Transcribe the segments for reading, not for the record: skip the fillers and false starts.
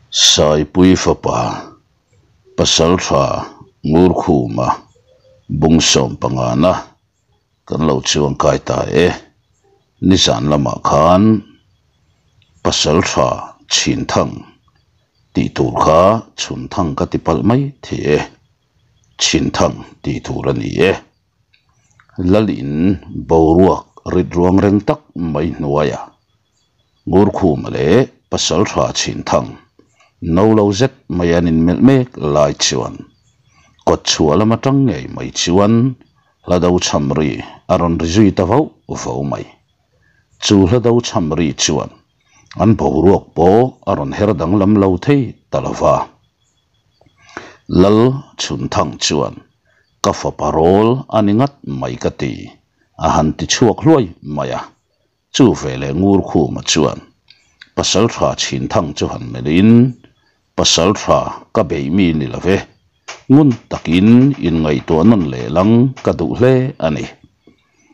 Saipui fapa Pasaltha Ngurkhuma bung sawm pangana kan lo chuang kai ta e. Nizan lamah khan Pasaltha Chhinthang tih tur kha Chhunthang ka ti palh mai thei e. Chhinthang tih tur a ni e. Lalin boruak rit ruang reng tak mai hnuaiah Ngurkhuma leh Pasaltha Chhinthang no lo zet mai an inmelh mek lai chuan kawtchhuah lam atang ngei mai chuan hla do chham ri a rawn ri zui ta vauh vauh mai. Chu hla do chham ri chuan an boruak pawh a rawn her danglam lo thei ta lo va. Lal Chhunthang chuan ka fapa rawl a ni ngat mai ka ti a han ti chhuak hluai mai a. Chu veleh Ngurkhuma chuan Pasaltha Chhinthang chu han melhin, Pasaltha ka beih mi ni lo ve, ngun takin inngaihtuah nawn leh lang ka duh hle a ni.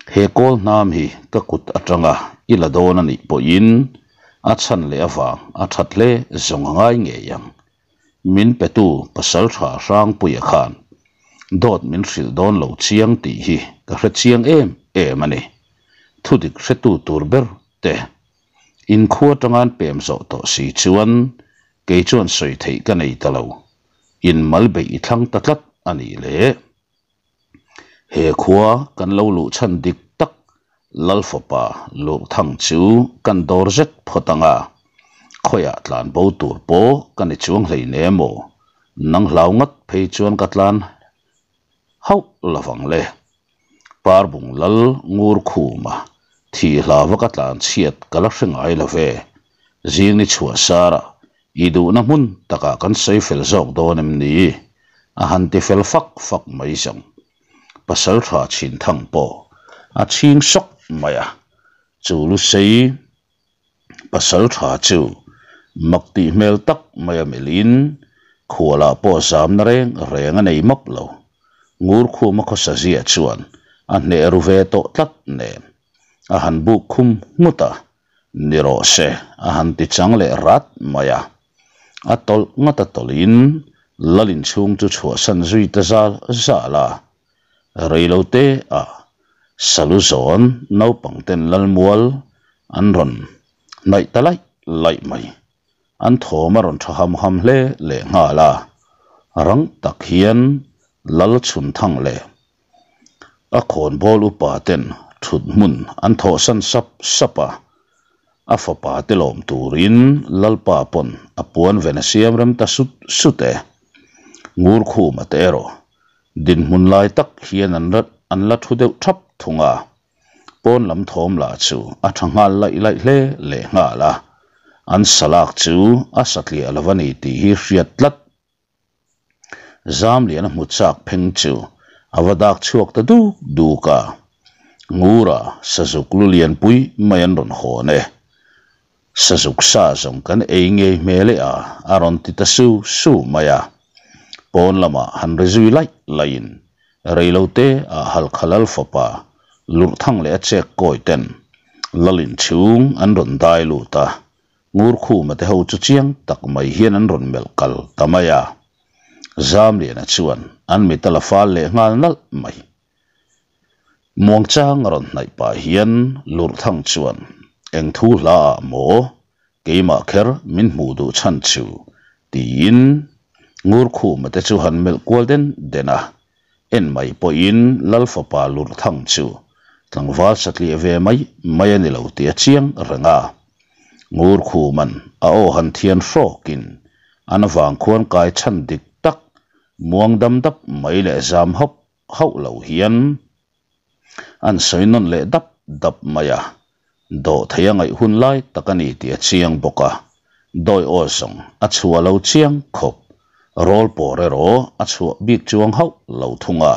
He kawl hnam hi ka kut atanga i la dawn a nih pawhin a chhan leh avang a that hle zawng a ngai ngei ang. Min petu Pasaltha Hrangpuia khan dawt min hrilh dawn lo chiang tih hi ka hre chiang em em a ni. Thudik hretu tur ber te inkhua atanga an pem zawh tawh si chuan kei chuan sawi theih ka nei ta lo. In mal beih i thlang ta tlat a nih le. He khua kan lo luh chhan dik tak Lal fapa Lurthang chu kan dawr zet phawt ang a, khawiah tlan bo tur pawh ka ni chuang hleinem aw, nang hlau ngat phei chuan ka tlan hauh lovang le. Parbung Lal Ngur Khuma thih hlava ka tlan chhiat ka la hre ngai lo ve. Zing ni chhuah sarah i duhna hmun takah kan sawi fel zawk dawn em ni? A han ti fel fak fak mai zawng. Pasaltha Chhinthang pawh a chhing sawk mai a, chu lusei Pasaltha chu mak tih hmel tak mai a melhin khualah pawh zamna reng reng a nei map lo. Ngurkhuma khawsa zia chuan a hneh ru ve tawh tlat nen a han buk khum nghut a, ni rawh se a han ti chang leh rat mai a. A tawlh ngat a tawlhin lal inchhung chu chhuahsan zui ta zal zal a. Reilote ah Salu zawn naupang ten Lalmual an rawn hnaih ta laih laih mai. An thawm a rawn tha ham ham hle leh nghal a, rang tak hian Lal Chhunthang leh a khawnbawl upa ten thut hmun an thawhsan sap sap a, a fapa te lawm turin Lalpa pawn a puan ven a siam rem ta sut sut e. Ngurkhuma te erawh Dinhmun lai tak hian an an la thu deuh thap thung a, pawn lam thawm lah chu a tha nghal laih laih hle leh nghal a, an salak chu a satliah lo a ni tih hi hriat tlat. Zamlian a hmu chak pheng chu a va dak chhuak ta duk duk a, Ngura sazuk lu lianpui mai an rawn hawn e. Sazuk sa zawng kan ei ngei hmel e a, a rawn ti ta su su mai a. Pawn lamah han ri zui laih laihin reilote ah Halkha Lal fapa Lurhthang leh a chek kawi ten Lal inchhung an rawn dai lut a, Ngurkhuma te ho chu chiang tak mai hian an rawn melh kal ta mai a. Zamliana chuan an mit a la fal leh nghal nalh mai. Muangchang a rawn hnaih pah hian Lurhthang chuan, Eng thu hla ah maw keimah kher min hmuh duh chhan chu? tiin Ngurkhuma te chu han melh kual den den a. En mai pawhin Lal fapa Lurhthang chu tlangval satliah ve mai mai a ni lo tih a chiang reng a. Ngurkhuma'n a aw han thian hrawkin an vangkhuan kai chhan dik tak muang dam dap mai leh zam hawp hauh lo hian an sawi nawn leh dap dap mai a, dawh thei a ngaih hun lai tak a ni tih a chiang bawk a, dawi aw zawng a chhuah lo chiang khawp, rawl pawr erawh a chhuah bik chuang hauh lo thung a.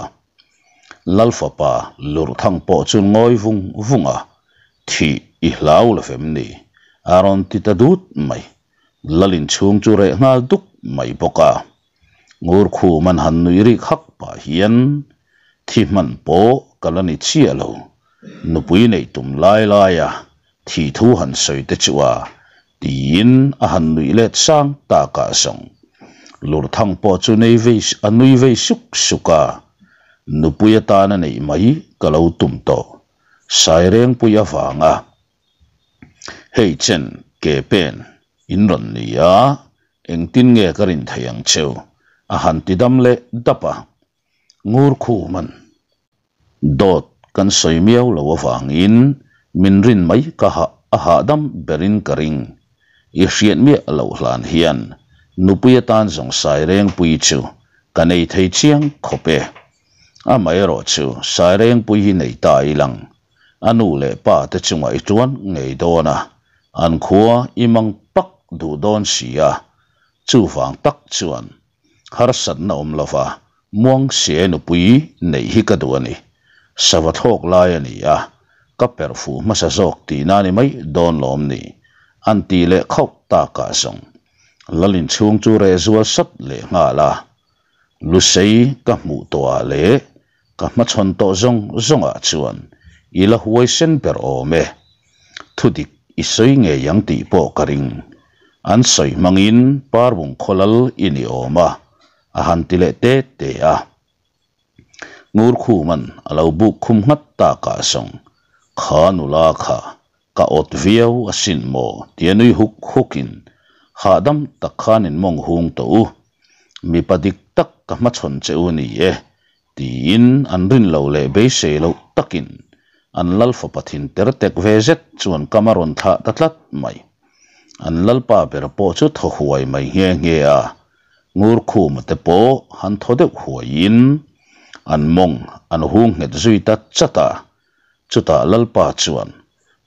Lal fapa Lurhthang pawh chu ngawi vung vung a, Thih i hlau lo vem ni? a rawn ti ta dut mai. Lal inchhung chu reh nghal duk mai bawk a. Ngurkhum an han nui rik hak pah hian thi hman pawh ka la ni chiah lo. Nupui neih tum lai laia thi thu han sawi te chu a Tiin a han nuih let sang takah zawng Lurthang pawh chu nei vei a nui vei suk suk a, nupui atana neih mai ka lo tum tawh Sairengpui avanga hei chen ke pen in rawn ni a, engtin nge ka rin thei ang cheu a han ti dam leh dap a. Ngurkhuman dawt kan sawi miau lo avangin min rin mai ka hah a hahdam berin ka ring. I hriat miah loh hlan hian nupui atan zawng Sairengpui chu ka nei thei chiang khawp e. Amaherawhchu Sairengpui hi nei ta ilang a nu leh pa te chungah i tuan ngei dawn a, an khua i mang pak duh dawn si a, chuvang tak chuan Harsatna awm lova Muangsie nupui neih hi ka duh a ni. Sava thlawk lai a ni a, ka perh fuh hmasa zawk tihna ni mai dawn lawm ni? An tih leh khauh takah zawng Lalin chhung chu reh zual sat leh nghal a. Lusei ka hmuh tawhah leh ka hmachhawn tawh zawng zawngah chuan i la huaisen ber awm e. Thudik i sawi ngei ang tih pawh ka ring. An sawi hmangin Parvung khawlal i ni awm a, a han ti leh te te a. Ngurkhuman a lo buk khum nghat takah zawng, Kha nula kha ka awt viau asin maw tia nui huk hukin hahdam tak khan in mawng hung tawh u. Mipa dik tak ka hmachhawn che u ni e tiin an rin lo leh beisei loh takin an lal fapa thin ter tek ve zet chuan kam a rawn thlah ta tlat mai. An lalpa ber pawh chu thaw huai mai nghe nghe a, Ngurkhuma te pawh han thaw deuh huaiin an mawng an hung nghet zui ta chat a, chutah lalpa chuan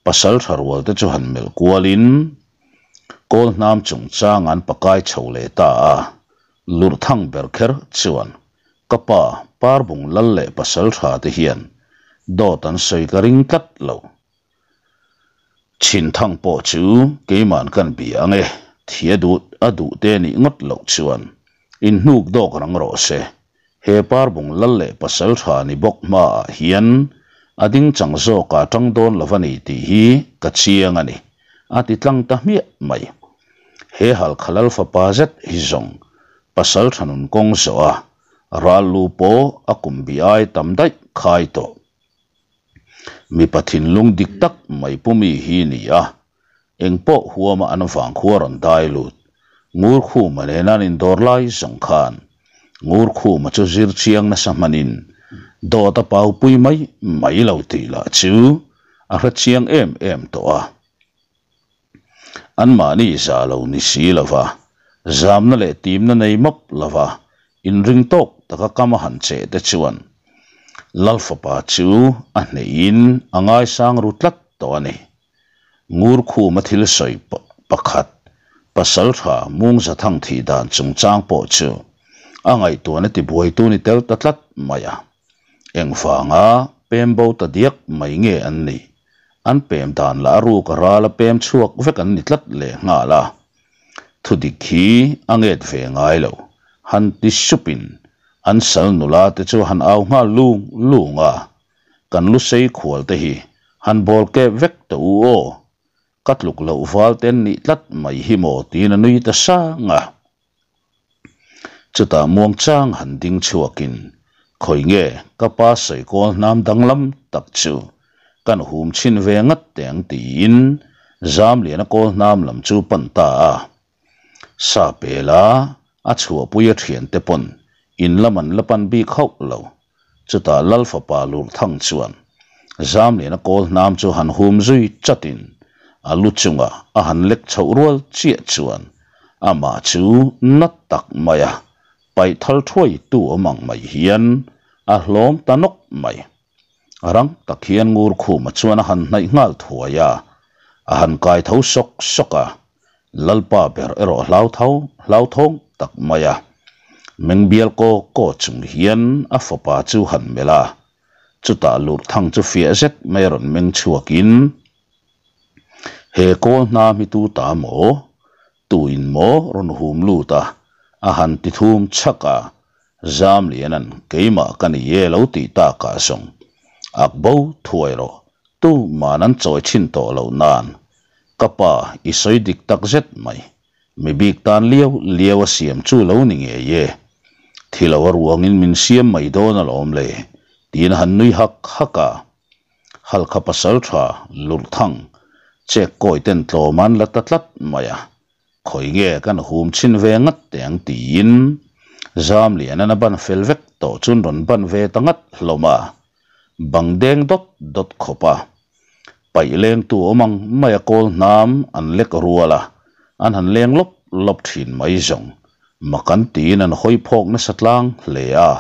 pasal tha rual te chu han melh kualin kawl hnam chungchang an pakai chho leh ta a, Lurthang ber kher chuan Ka pa, Parbung lal leh pasal tha te hian dawt an sawi ka ring tlat lo. Chhinthang pawh chu keiman kan bia ang e, thia duh a duh te nih ngawt loh chuan inhnuk dawk rang rawh se. He Parbung lal leh pasal tha ni bawk hmaah hian a ding chang zawk a tang dawn lo a ni tih hi ka chiang a ni, a ti tlang ta hmiah mai. He halkha lal fapa zet hi zawng Pasal tha nun kawng zawh a, ral lu pawh a kum bi ai tam daih khai tawh. Mipa thinlung dik tak mai pu mi hi ni a, eng pawh huama an vangkhua rawn dai lut. Ngurkhuma nena an indawr lai zawng khan Ngurkhuma chu zir chiang nasa hmanin dawt a paupui mai mai lo tih lah chu a hre chiang em em tawh a. Anmahni za lo ni si lova, zamna leh timna nei mawp lova inring tawk taka kam a han cheh te chuan Lal fapa chu a hnehin a ngaisang ru tlat tawh a ni. Ngurkhuma thil sawi pakhat, Pasaltha Mungzathang thih dan chungchang pawh chu a ngaihtuahna tibuaitu ni tel ta tlat mai a. Engvanga pem bo ta diak mai nge an nih? An pem dan lah a ruk a ral a pem chhuak vek an ni tlat leh nghal a. Thudik hi a nget ve ngai lo. Han ti supin an sal nula te chu han au nghal lung lung a. Kan lusei khual te hi han bawl kep vek tawh u aw. Ka tluk loh val te an nih tlat mai hi maw tiin a nui ta sang a. Chutah muangchang han ding chhuakin, Khawi nge ka pa sawi kawl hnam danglam tak chu kan hum chhin ve ngat teh ang tiin Zamliana kawl hnam lam chu pan ta a. Sa pela a chhuahpui a thiante pawn in lam an la pan bik hauh lo. Chutah Lal fapa Lurthang chuan Zamliana kawl hnam chu han hum zui chatin a lu chungah a han lek chhoh rual chiah chuan amah chu na tak maia paih thal thuai tu awm ang mai hian a hlawm ta nawk mai. Rang tak hian Ngurkhuma chuan a han hnaih nghal thuai a, a han kai tho sawk sawk a, Lalpa ber erawh hlauthau hlauthawng tak mai a. Mengbial kaw kaw chung hian a fapa chu han melh a, chutah Lurthang chu fiah zet mai a rawn meng chhuakin, He kawl hna hmitu ta maw? Tuin maw rawn hum lut a? a han ti thum chhak a, Zamliana'n keimah ka ni e lo tih takah zawng ak bo thuai rawh, tuman an chawi chhin tawh loh nan. Ka pa, i sawi dik tak zet mai. Mi bik tan liau liau a siam chu lo ni ngei e. Thi lo a ruangin min siam mai dawn alawm le, tiin a han nui hak hak a. Halkha pasal tha Lurthang chek kawi ten tlawm an la ta tlat mai a. Khawi nge kan hum chhin ve ngat teh ang tiin Zamlianan a ban fel vek tawh chuan rawn ban ve ta ngat hlawm a. Bang deng dawt dawt khawp a. Paih lengtu awm ang mai a kawl hnam an lek rual a, an han leng lawp lawp thin mai zawng. Mak an tiin an hawi phawk nasa tlang hle a.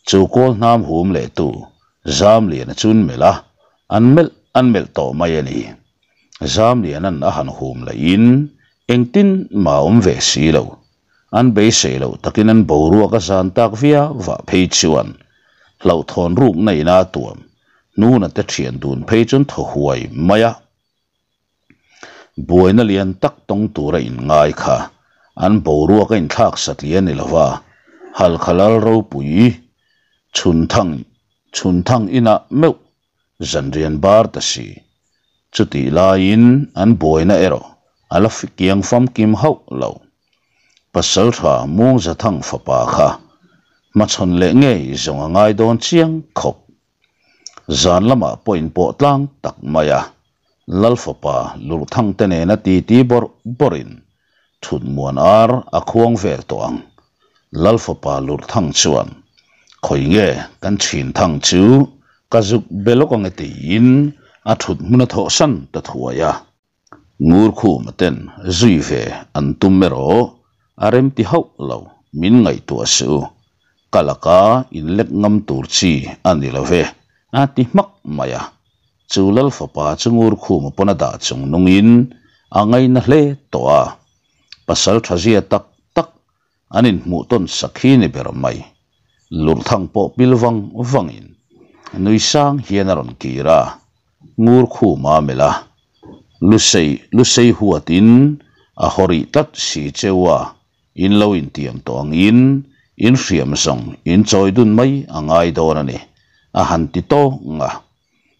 Chu kawl hnam hum leh tu Zamliana chu an melh a, an melh an melh tawh mai a ni. Zamliana'n a han hum lahin engtin mah a awm ve si lo. An beisei loh takin an boruak a zan tak viau vah phei chuan hlauhthawn rukna ina a tuam hnuna te thian dun phei chuan thaw huai mai a. Buaina lian tak tawng tura inngai kha an boruak a inthlak satliah a ni lova, Halkha Lal ropui Chhunthang Chhunthang inah meuh zanrian bar ta si. Chutih laiin an buaina erawh a la kiang famkim hauh lo. Pasaltha Mungzathang fapa kha hmachhawn leh ngei zawng a ngai dawn chiang khawp. Zan lamah pawh inpawh tlang tak mai a, Lal fapa Lurthang te nena titi bawrh bawrhin thut muan ar a khuang vel tawh ang. Lal fapa Lurthang chuan, Khawi nge kan chhin thang chu ka zuk be lawk ange tiin a thut hmun a thawhsan ta thuai a. Ngurkhuma ten zui ve an tum erawh a remti hauh lo, min ngaihtuah suh u, ka laka inlek ngam tur chi a ni lo ve, a ti hmak mai a. Chu Lal fapa chu Ngurkhuma pawn a dah chung nungin a ngaina hle tawh a, pasal tha zia tak tak an inhmuh tawn sak hi ni ber mai. Lurthang pawh pil vang vangin nui sang hian a rawn kir a, ngur khuma melh a, Lusei, Lusei huatin a haw rih tlat si cheu a, in lo intiam tawh angin in hriam zawng in chawi dun mai a ngai dawn a ni, a han ti tawng a.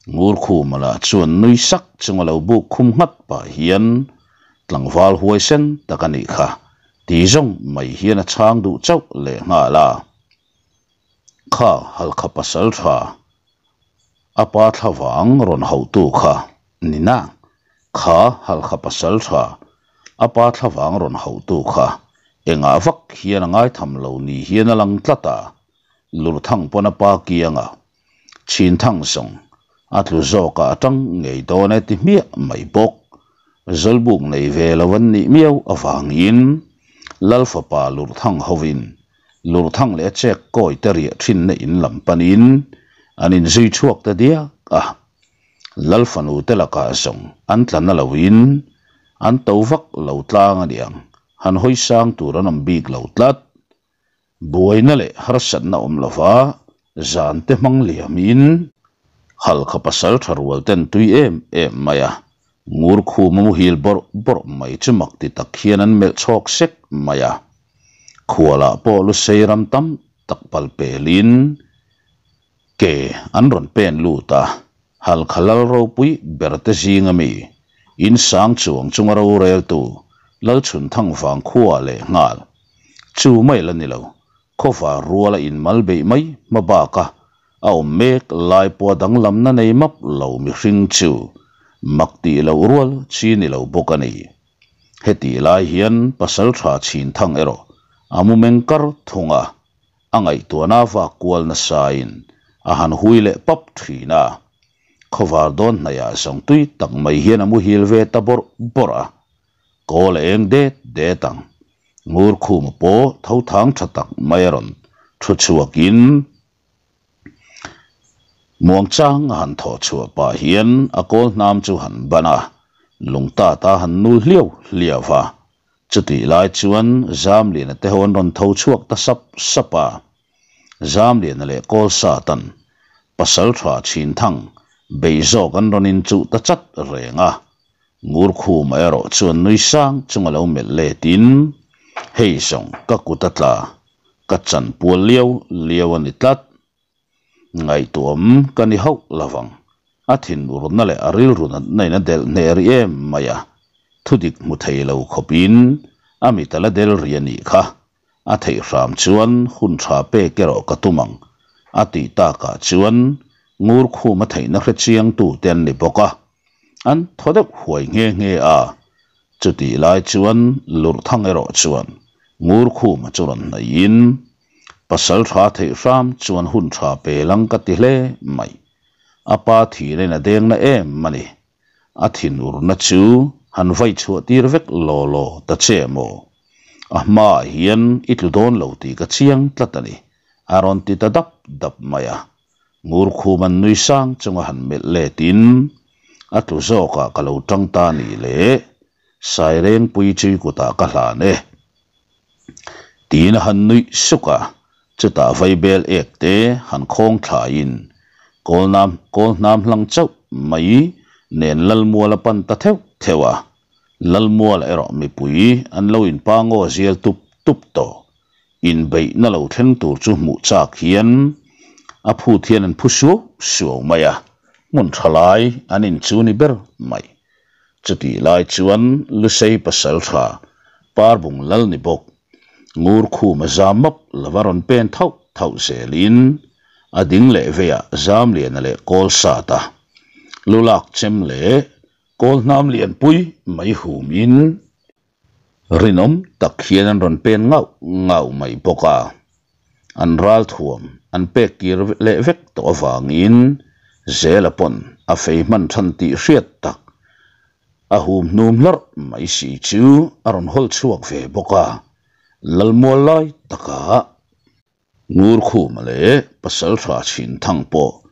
Ngur khuma lah chuan nui sak chunga lo buk khum nghat pah hian tlangval huaisen tak a nih kha ti zawng mai hian a chhang duh chauh leh nghal a. Kha Halkha pasal tha a pa thlavang rawn hauhtu kha ni na, kha Halkha pasal tha a pa thlavang rawn hauhtu kha engah vak hian a ngaitham lo ni hian a lang tlat a, Lurthang pawn a pa kianga Chhinthang zawng a tlu zawk ah atang ngei dawn e ti hmiah mai bawk. Zawlbuk nei ve lo an nih miau avangin Lal fapa Lurthang hovin Lurthang leh a chek kawi te riah thinna in lam panin an inzui chhuak ta diak a. Lal fanu te lakah zawng an tla na loin an to vak lo tlang a niang, han hawi sang tur an awm bik lo tlat. Buaina leh harsatna awm lova zan te hmang liamin Halkha pasal tha rual ten tui em em mai a, ngur khum a muhil bawrh bawrh mai chu mak ti tak hian an melh chhawk sek mai a. Khualah pawh lusei ram tam tak pal pelin ke an rawn pen lut a, Halkha lal ropui ber te zing ami insang chuang chunga roreltu Lalchhunthang vang khua leh nghal. Chu mai la ni lo, khawvar ruala inmal beih mai hma baka a awm mek lai pawha danglamna nei map lo mihring chu mak tih loh rual chi ni lo bawk a ni. Hetih lai hian Pasaltha Chhinthang erawh a mu meng kar thung a, a ngaihtuahna vak kual nasain a han hui leh pap thin a. Khawvar dawn hnaihah zawng tui tak mai hian a muhil ve ta bawrh bawrh a. Kawl a eng det det ang. Ngur khuma pawh tho thang tha tak mai a rawn thu chhuakin muangchang a han thawh chhuah pah hian a kawl hnam chu han ban a, lungtat a han nul hliau hliau va. Chutih lai chuan Zamliana te ho an rawn tho chhuak ta sap sap a. Zamliana leh Kawlsatan pasal tha Chhinthang bei zawk an rawn inchuh ta chat reng a. Ngurkhuma erawh chuan nui sang chunga lo melh letin, Hei zawng ka kut a tla, ka chan pual liau liau a ni tlat. Ngaihtuam ka ni hauh lovang, a thinurna leh a rilru natna in a delh hneh rih em mai a. Thudik hmu thei lo khawpin a mit a la del ri a nih kha. A theih hram chuan hun tha pek erawh ka tum ang, a tih takah chuan Ngurkhuma theihna hre chiangtute an ni bawk a, an thaw deuh huai nghe nghe a. Chutih lai chuan Lurhthang erawh chuan Ngurkhuma chu rawn hnaihin, Pasal tha theih hram chuan hun tha pe lang ka ti hle mai. A pa thihna a dengna em a ni. A thinurna chu han vai chhuah tir vek law law ta che maw? A hmaah hian i tlu dawn lo tih ka chiang tlat a ni, a rawn ti ta dap dap mai a. Ngurkhum an nui sang chunga han melh letin, A tlu zawkah ka lo tang ta nih le, Sairengpui chui kutah ka hlan e. Tiin a han nuih suk a, chutah vaibel ek te han khawng thlaiin kawlnam kawlhnam hlang chauh mai nen Lalmual a pan ta theuh theuh a. Lalmual erawh mipui an lo inpa ngaw zial tup tup tawh. Inbeihna lo thleng tur chu hmuh chak hian a phut hian an phu suau suau mai a, hmun tha lai an inchu ni ber mai. Chutih lai chuan Lusei pasal tha Parbung lal ni bawk Ngurkhuma zam map lova rawn pen thauh thauh zelin a ding leh veiah Zamliana leh Kawlsata lulak chem leh Kawlhnam lianpui mai humin Rinawm tak hian an rawn pen ngauh ngauh mai bawk a, an ralthuam an pek kir leh vek tawh avangin Zela pawn a fei hman than tih hriat tak a hum hnum hlarh mai si chu a rawn hawl chhuak ve bawk a, Lalmual lai takah Ngurkhuma leh Pasaltha Chhinthang pawh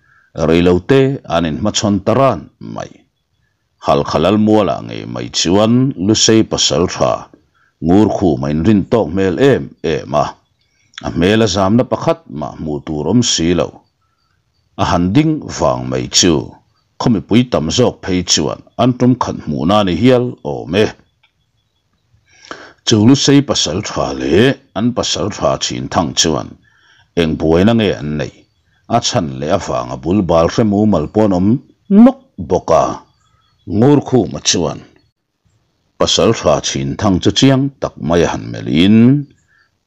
reilote an inhmachhawn ta ran mai. Halkha Lalmualah ngei mai chuan Lusei Pasaltha Ngurkhuma inrin tawk hmel em em a, a hmel a zamna pakhat mah hmuh tur awm si lo. A han ding vang mai chu khaw mipui tam zawk phei chuan an tum khat hmuhna ni hial awm e. Chu Lusei pasal tha leh an pasal tha thin thang chuan eng buaina nge an neih? A chhan leh avanga bul bal hre mumal pawh an awm nawk bawk a. Ngurkhuma chuan pasal tha thin thang chu chiang tak mai a han melhin,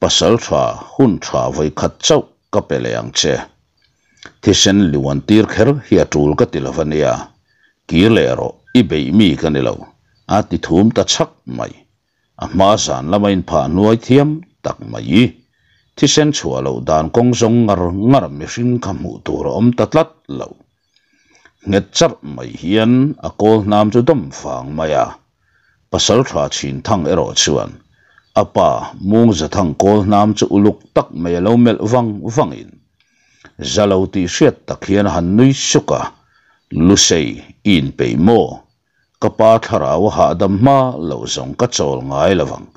Pasal tha hun tha vawikhat chauh ka pe leh ang che. Thisen liuan tir kher hi a tul ka ti lo a nia, kir leh rawh i beih mi ka ni lo, a ti thum ta chhak mai. A hma zan lama inphah hnuai thiam tak mai. Thisen chhuah loh dan kawng zawng ngar ngar mihring kha hmuh tur a awm ta tlat lo. Nghet charh mai hian a kawl hnam chu dawm vang mai a. Pasal tha chhin thang erawh chuan a pa Mungzathang kawl hnam chu uluk tak mai a lo melh vang vangin za lo tih hriat tak hian a han nui suk a, Lusei i inpeih maw? Ka pa thlarau a hahdam hma loh zawng ka chawl ngai lo vang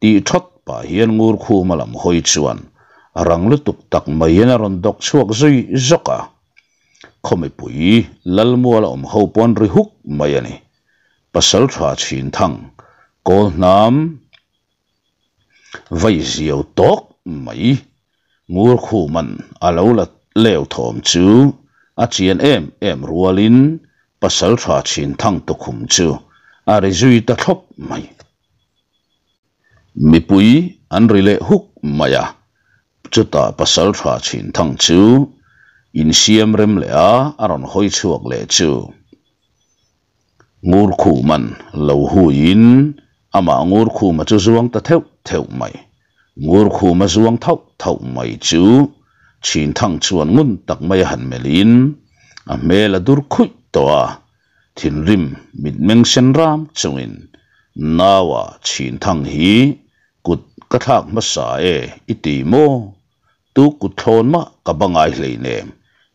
tih thawt pah hian Ngurkhuma lam hawi chuan rang lutuk tak mai hian a rawn dawk chhuak zui zawk a. Khaw mipui Lalmuala awm ho pawn ri huk mai a ni. Pasal tha chhin thang kawl hnam vai ziau tawk mai Ngurkhuman a lo la leu thawm chu a chian em em rualin pasal tha chhin thang tukhum chu a ri zui ta thlawp mai. Mipui an ri leh huk mai a, chutah pasal tha chhin thang chu insiam rem leh a a rawn hawi chhuak leh chu. Ngurkhuman lo huiin amah Ngurkhuma chu zuang ta theuh theuh mai. Ngurkhuma zuang thauh thauh mai chu Chhinthang chuan ngun tak mai a han melhin a hmel a dur khuih tawh a, thinrim mitmeng sen ram chungin Naua Chhinthang hi kut ka thlak hmasa e i ti maw? Tu kut thlawn mah ka ba ngai hleinem,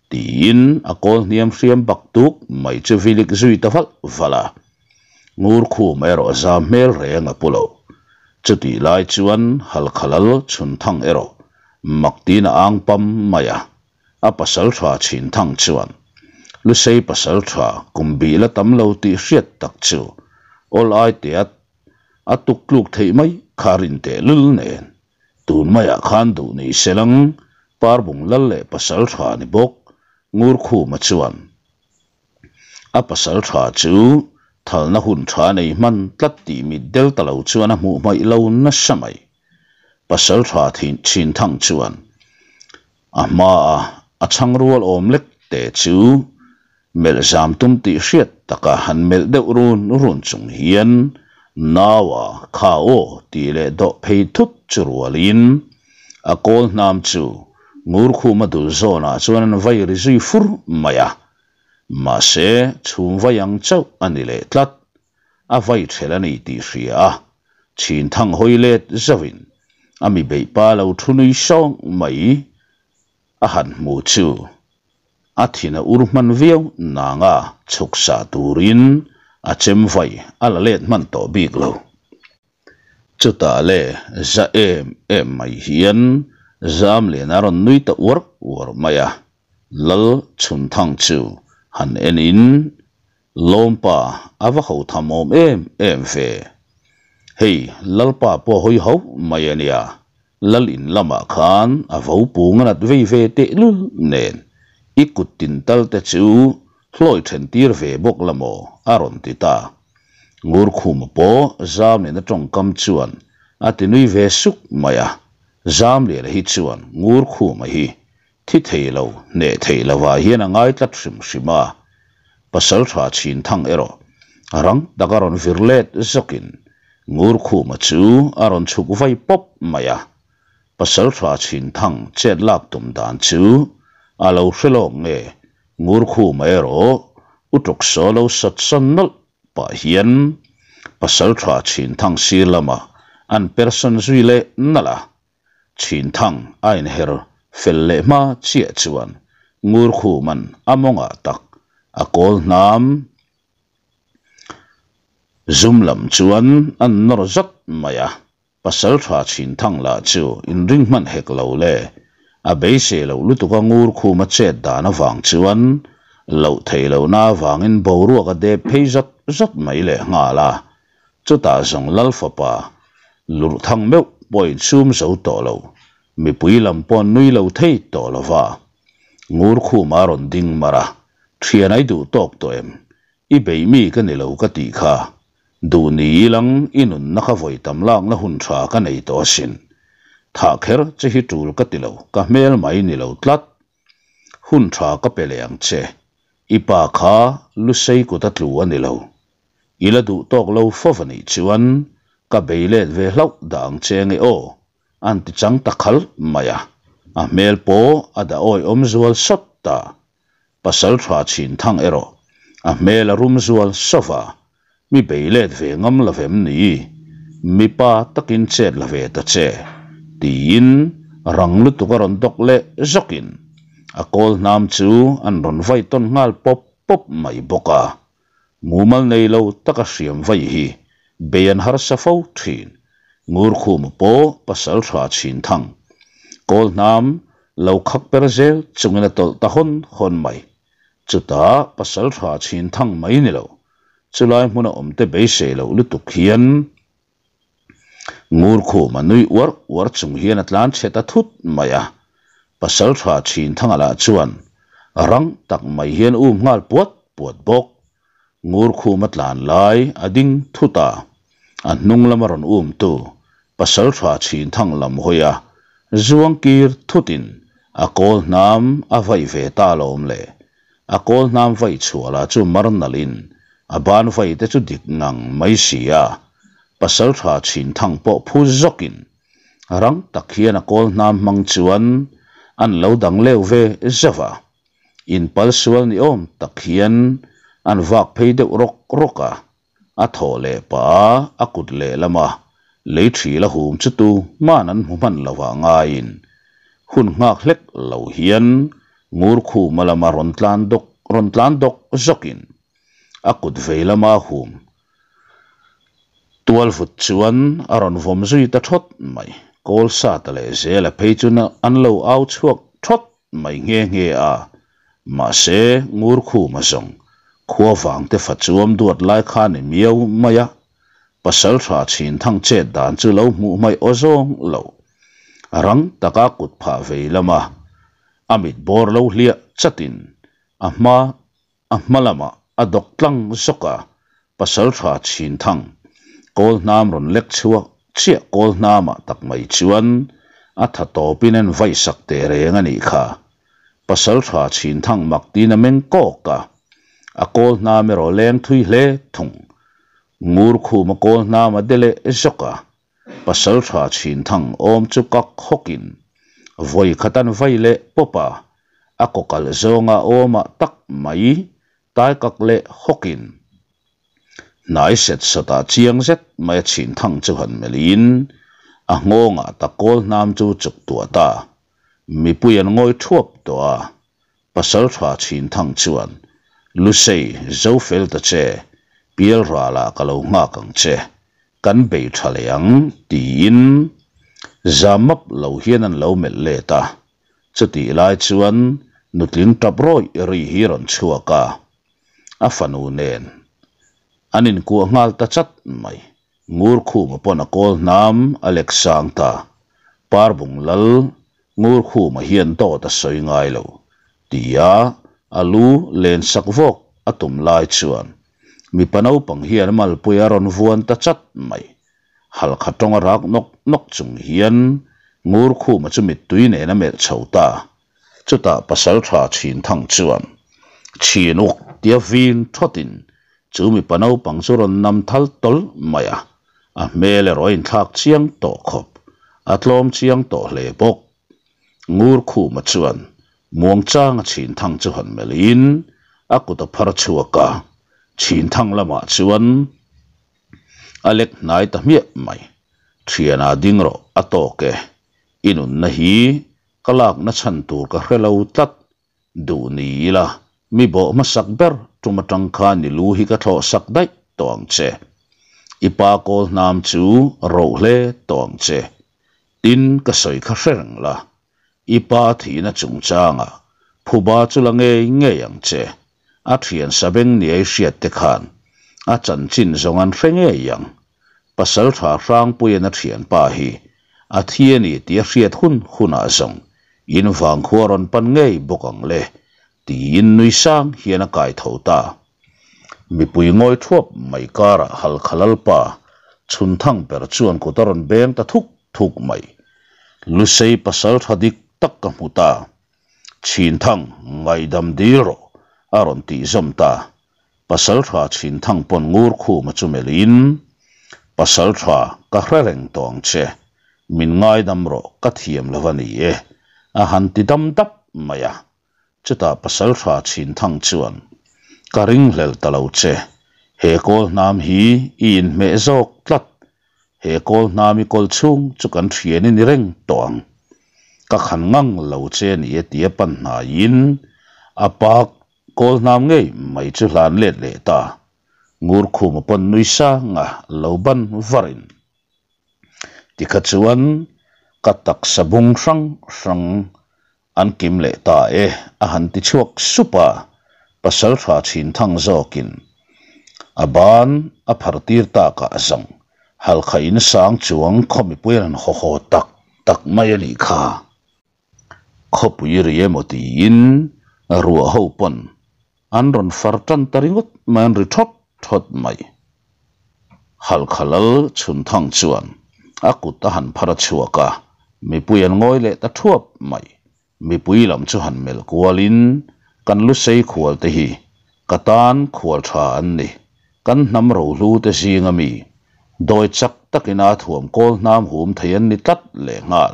tiin a kawl hniam hriam bak tuk mai chu vilik zui ta valh valh a. Ngurkhum erawh zam hmel reng a pu lo. Chutih lai chuan Halkhalal Chhunthang erawh mak tiin a ang pam mai a. A pasaltha Chhinthang chuan Lusei pasaltha kum bih la tam lo tih hriat tak chu awl ai tea a tuk tluk theih mai kha rin teh lul nen Tun maiah khan duh ni selang Parbung lal leh pasal tha ni bawk Ngurkhuma chuan a pasal tha chu Thalna hun tha nei hman tlat tih mit del ta lo chuan a hmuh hmaih lo nasa mai. Pasaltha Chhinthang chuan a hmaa a chhang rual awm lek te chu melh zam tum tih hriat taka han melh deuh run run chung hian Naua kha aw tih leh dawh phei thut chu rualin a kawl hnam chu Ngurkhuma dul zawnah chuan an vai ri zui fur mai a. Mahse, chhum vai ang chauh a ni leh tlat. A vai ṭhel a ni tih hria a, chhinthang hawi let zauhin a mi beih pa lo thu nui sawng mai a han hmu chu a thin a ur hman viau nanga chhuk sa turin a chem vai a la let hman tawh bik lo. Chutah le za em em mai hian Zamliana rawn nui ta uar uar mai a, Lal Chhunthang chu han enin Lawmpa a va ho tham awm em em ve. Hei Lalpa pawh hawi hauh mai a nia, Lal in lamah khan a vo pung a nat vei ve tehlul nen i kut tin tal te chu hlawi then tir ve bawk la maw a rawn ti ta. Ngurkhuma pawh Zamliana tawngkam chuan a ti nui ve suk mai a, Zamliana hi chuan Ngurkhuma hi thi thei lo, hneh thei lovah hian a ngai tlat hrim hrim a. Pasaltha Chhinthang erawh rang taka rawn vir let zawkin Ngurkhuma chu a rawn chhuk vai pawp mai a. Pasaltha Chhinthang chet lak tum dan chu a lo hre lawk nge Ngurkhuma erawh u tawksaw lo sat sawn nawlh pah hian Pasaltha Chhinthang sir lamah an persawn zui leh nalh a. Chhinthang a inher fel leh hma chiah chuan Ngurkhuman a mawngah tak a kawl hnam zum lam chuan an nawr zat mai a, Pasaltha Chhinthang lah chu inring hman hek lo le, a beisei loh lutuka Ngurkhuma chet dan avang chuan loh theih lohna avangin boruak a dep phei zat zat mai leh nghal a. Chutah zawng Lal fapa lurh thang meuh pawh insum zo tawh lo, mipui lam pawh an nui lo thei tawh lo va. Ngurkhuma a rawn ding mar a, Thian ai duh tawk tawh em? I beih mi ka ni lo ka tih kha. Duh ni ilang i nunna kha vawi tam lakna hun tha ka nei tawh asin. Thah kher che hi tul ka ti lo, ka hmel mai ni lo tlat. Hun tha ka pe leh ang che. I pa kha Lusei kut a tlu a ni lo. I la duh tawk lo fo va nih chuan ka bei let ve hlauh dah ang che nge aw, an ti chang ta khal mai a. A hmel pawh a dah awihawm zual sawt ta. Pasal tha chhin thang erawh a hmel a rum zual sawt a, mi bei let ve ngam lo vem ni? Mipa takin chet la ve ta che, tiin rang lutuk a rawn dawk leh zawkin a kawl hnam chu an rawn vai tawn nghal pawp pawp mai bawk a. Mumal nei lo taka hriam vai hi bei an harsa fo thin. Ngurkhuma pawh pasal tha chhin thang. Kawl hnam lo khak per zel chungin a tawlh ta hawn hawn mai. Chutah pasal tha chhin thang mai ni lo, chulai hmuna awmte beisei loh lutuk hian Ngurkhuma nui uar uar chung hian a tlan chhe ta thut mai a. Pasal tha chhin thanga lah chuan rang tak mai hian um nghal puat puat bawk. Ngurkhuma tlan lai a ding thut a, a hnung lama rawn umtu pasal tha chhin thang lam hawi a zuang kir thutin a kawl hnam a vaih ve ta alawm le. A kawl hnam vaih chhuah lah chu mar nalhin a ban vaih te chu dik ngang mai si a, pasal tha chhin thang pawh phu zawkin rang tak hian a kawl hnam hmang chuan an lo dang leu ve zauh a. Inpal sual ni awm tak hian an vak phei deuh rawk rawk a, a thaw leh pah a, a kut lehlama lei thil a hum chu tu hman an hmu hman lo ah ngaiin hun nghak hlek lo hian Ngurkhuma lama rawn tlan dawk rawn tlan dawk zawkin a kut vei lama hum tual vut chuan a rawn vawm zui ta thawt mai. Kawlsata leh Zela phei chu an lo au chhuak thawt mai nghe nghe a, mahse Ngurkhuma zawng khua vangte fa chuam duat lai kha ni miau mai a, pasal tha chhin thang chet dan chu lo hmuh hmaih aw zawng lo. Rang taka kut phah vei lama a mit bawr lo hliah chatin a hma a hma lamah a dawk tlang zawk a. Pasalṭha Chhinthang kawl hnam rawn lek chhuak chiah kawl hnamah tak mai chuan a tha tawpin an vaihsak teh reng a nih kha. Pasalṭha Chhinthang mak tiin a meng kawk a, a kawl hnam erawh leng thui hle thung. Ngur khuma kawl hnam a de leh zawk a, Pasalṭha Chhinthang awm chu kak hawkin vawi khat an vai leh pawp a, a kaw kalh zawnga awmah tak mai tai kak leh hawkin hnai set sawtah chiang zet mai a Chhinthang chu han melhin a nghawngah tak kawl hnam chu chuk tuah ta. Mipui an ngawi thuap tawh a, Pasalṭha Chhinthang chuan, Lusei, zo fel ta che, pial ralah ka lo nghak ang che, kan bei ṭha leh ang, tiin zam map lo hian an lo melh let a. Chutih lai chuan nutling ṭap rawih ri hi rawn chhuak a, a fanu nen an inkuah nghal ta chat mai. Ngurkhuma pawn a kawl hnam a lek sang ta. Parbung lal Ngurkhuma hian dawt a sawi ngai lo, tia a lu len sak vawk a tum lai chuan mipa naupang hian a malpui a rawn vuan ta chat mai. Halkha tawng a rak nawk nawk chung hian Ngurkhuma chu mittui nen a melh chho ta. Chutah Pasalṭha Chhinthang chuan, Chhin uk tia vin thawtin chu mipa naupang chu rawn nam thal tawlh mai a, a hmel erawh a inthlak chiang tawh khawp, a tlawm chiang tawh hle bawk. Ngurkhuma chuan muangchanga Chhinthang chu han melhin a kut a phar chhuak a, Chhinthang lamah chuan a lek hnai ta hmiah mai. Thiana ding rawh a tawk e, i nunna hi Ka lakna chhan tur ka hre lo tlat. Duh ni ila, mi bawh hmasak ber tum atang khan i lu hi ka thlawh sak daih tawh ang che. I pa kawl hnam chu roh hle tawh ang che. Tin, ka sawi kha hre reng la. I pa thihna chungchangah phuba chu la ngei ngei ang che. A thian sabeng niai hriat te khan a chanchin zawng an hre ngei ang. Pasaltha Hrangpuian a thianpa hi a thi a ni tih a hriat hun hunah zawng in vangkhua rawn pan ngei bawk ang le tiin nui sang hian a kai tho ta. Mipui ngawi thuap mai karah Halkha Lalpa chhunthang ber chuan kut a rawn beng ta thuk thuk mai. Lusei pasaltha dik tak ka hmu ta. Chhinthang ngaihdam dil rawh a rawn tih zawm ta. Pasaltha Chhinthang pawn ngur khuma chu melhin, Pasaltha, ka hre reng tawh ang che, min ngaidam rawh ka thiam lo a ni e, a han ti dam dap mai a. Chutah Pasaltha Chhinthang chuan, Ka ringhlel ta lo che, he kawl hnam hi i inhmeh zawk tlat, he kawl hnam i kawl chhung chu kan thian i ni reng tawh ang. Ka khan ngang lo che a ni e tia pan hnaiin a pa Kawl hnam ngei mai chu hlan let leh ta. Ngurkhuma pawn nui sanga lo ban varin. Tikha chuan ka taksa bung hrang hrang an kim leh ta e a han ti chhuak sup a, Pasaltha Chhinthang zawkin a ban a phar tir takah a zawng. Halkha in sang chuang khaw mipui an han haw haw tak tak mai a nih kha. Khawpui ri emaw tiin ruah ho pawn an rawn far tan ta ringawt mai, an ri thawt thawt mai. Halkha lal Chhunthang chuan a kut a han phar a chhuak a, mipui an ngawi leh ta thuap mai. Mipui lam chu han melh kualin kan lusei khual te hi ka tan khual tha an ni, kan hnam rohlu te zinga mi dawi chak takin a thuam kawl hnam hum thei an ni tlat lehnghal.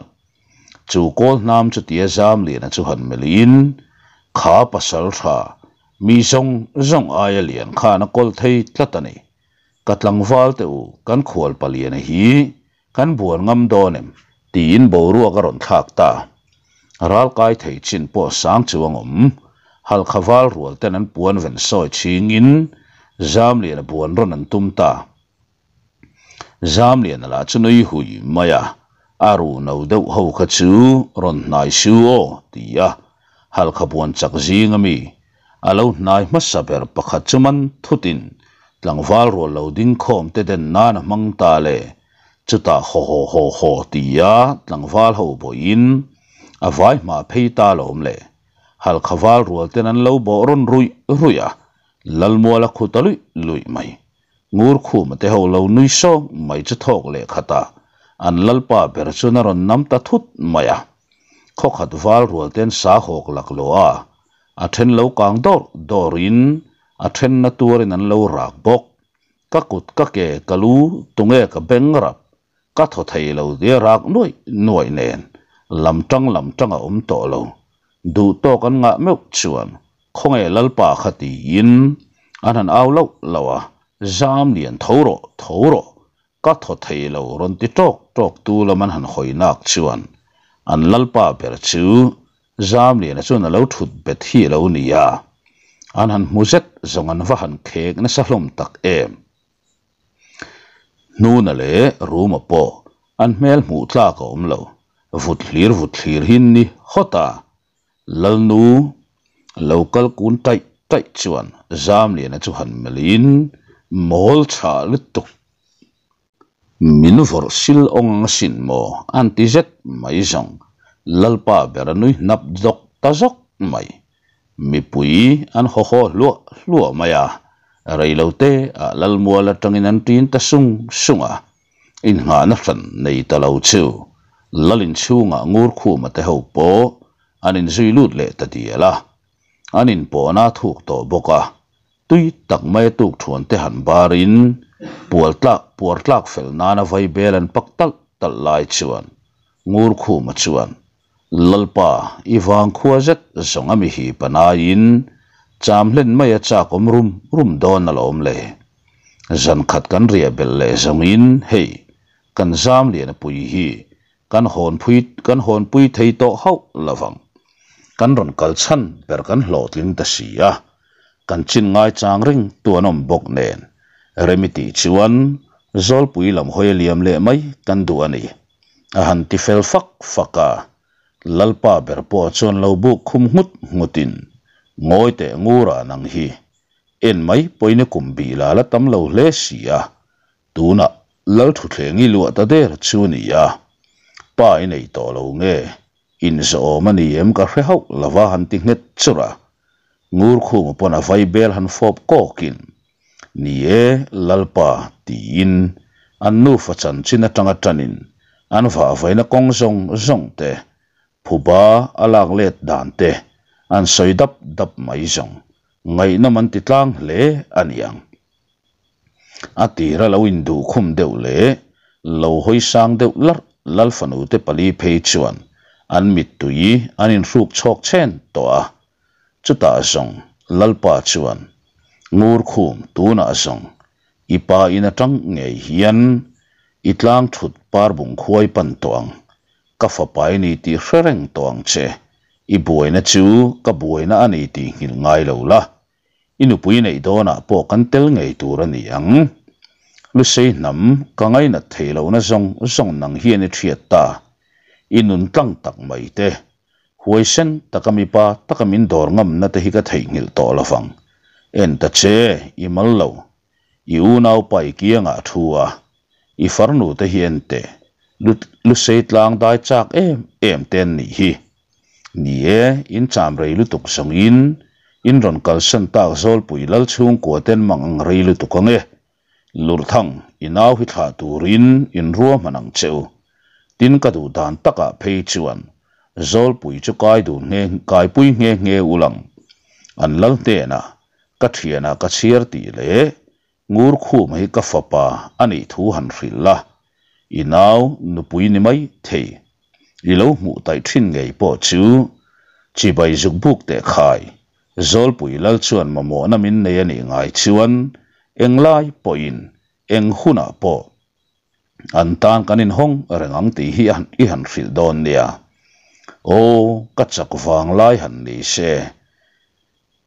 Chu kawl hnam chu tia Zamliana chu han melhin, Kha pasal tha, mi zawng zawng aia lian khan a kawl thei tlat a ni. Ka tlangval teh u, kan khual paliana hi kan buan ngam dawn em? tiin boruak a rawn thlak ta. Ralkai thei chin pawh sang chuang awm. Halkha val rual ten an puan ven sawi chhingin Zamliana buan rawn an tum ta. Zamliana lah chu nui hui mai a, a ruh no deuh ho kha chu rawn hnai su aw ti a, halkha buan chak zing ami a lo hnai hmasa ber pakhat chu man thutin tlangval rual lo ding khawm te den nan a hmang ta le, chutah haw haw haw haw ti a tlangval ho bawhin a vai hma phei ta lawm le, halkha val rual ten an lo bawh rawn ruih ruih a, Lalmuala khu ta luih luih mai. Ngurkhuma te ho lo nui sawng mai chu thawk leh khat a, an lalpa ber chuan a rawn nam ta thut mai a. Khawkhat val rual ten sa hawk laklawh a, a then lo kang dawr dawrin a thenna tuarin an lo rak bawk. Ka kut ka ke ka lu tunge ka beng rap ka thaw thei lo tia rak nuaih nuaih nen lam tang lam tang a awm tawh lo. Duh tawk an ngah meuh chuan khawnge lalpa kha tiin an han au lauh lauh a, zam lian tho rawh tho rawh ka thaw thei lo rawn ti tawk tawk tu lam an han hawi nak chuan an lalpa ber chu Zamliana chuan a lo thut bet hi a lo ni a, an han hmu zet zawng an va han khek nasa hlawm tak em. Hnuna leh Ruma pawh an hmel hmuh tlak a awm lo, vut hlir vut hlir hi ni hawt a, Lalnu lo kal kun taih taih chuan Zamliana chu han melhin mawl chhah lutuk. Min vawrh sil awng ang asin maw? An ti zet mai zawng. Lalpa ber a nui hnap dawk ta zawk mai. Mipui an haw haw hluah hluah mai a, reilote ah Lalmual atangin an ṭin ta sung sung a. Innghahna hran nei ta lo chu Lal inchhungah Ngurkhuma te ho pawh an inzui lut leh ta dial a. An inpawhna a thuk tawh bawk a, Tui tak mai a tuk thuan te han barin pual tlak puar tlak fel nana vai bel an pak talh talh lai chuan Ngurkhuma chuan Lalpa i vang khua zet zawng a mi hi panaiin cham hlen mai a chak awm rum rum dawn alawm le. Zan khat kan riah belh leh zawngin hei kan zam lian a pui hi Kan hawnpui kan hawnpui thei tawh hauh lovang. Kan rawn kal chhan ber kan hlawhtling ta si a, kan chin ngaichang reng tu an awm bawk nen Remi tih chuan Zawlpui lam hawi a liam leh mai kan duh a ni. A han ti fel fak fak a, Lalpa ber pawh chuan lo buk khum nghut nghutin ngawi teh ngura nang hi en mai pawhin i kum bih la la tam lo hle si a, Tunah Lalthuthleng i luah ta der chu a ni a, pa i nei tawh lo nge, inzawm a ni em ka hre hauh lova han ti nghet churh a. Ngurkhuma pawn a vaibel han fawp kawkin, Ni e, Lalpa, tiin an nufa chanchin atanga tanin an vahvaina kawng zawng zawng te, phuba a lak let dan te an sawi dap dap mai zawng ngaihnawm an ti tlang hle a niang. A tira lo induh khum deuh leh lo hawi sang deuh larh Lalfanu te pali phei chuan an mittui an inhruk chhawk chhen tawh a. Chutah zawng Lalpa chuan, Ngurkhum tunah zawng i pa in atang ngei hian i tlang thut parbung khuai pan tawh ang, ka fapa i ni tih hre reng tawh ang che, i buaina chu ka buaina a ni tih nghilh ngai lo la, I nupui neih dawnah pawh kan tel ngei tur a ni ang. Lusei hnam ka ngainat thei lohna zawng zawng nang hian i hriat ta. I nun tlang tak mai te, huaisen taka mipa taka min dawr ngamna te hi ka theihnghilh tawh lovang. En ta che, i mal lo. I unaupa i kiangah a thu a, i farnu te hi en teh, Lusei tlang dai chak em em te an nih hi. Ni e, in cham rei lutuk zawngin in rawn kalsan tak Zawlpui lal chhungkua ten mang ang rei lutuk ang e. Lurthang, i nau hi thlah turin in ruahman ang che u. Tin ka duh dan takah phei chuan Zawlpui chu kai dun nghe kaipui nghe nghe u lang. An lal hnenah ka thianah ka chhiar tih leh Ngurkhum hi ka fapa a nih thu han hrilh la, i nau nupui ni mai thei. I lo hmuh taih thin ngei pawh chu chibai zuk buk teh khai, Zawlpui lal chuan mamawhna min nei a nih ngai chuan englai pawhin eng hunah pawh an tan kan inhawng reng ang tih hi i han hrilh dawn nia. Aw, ka chak vang lai han ni se.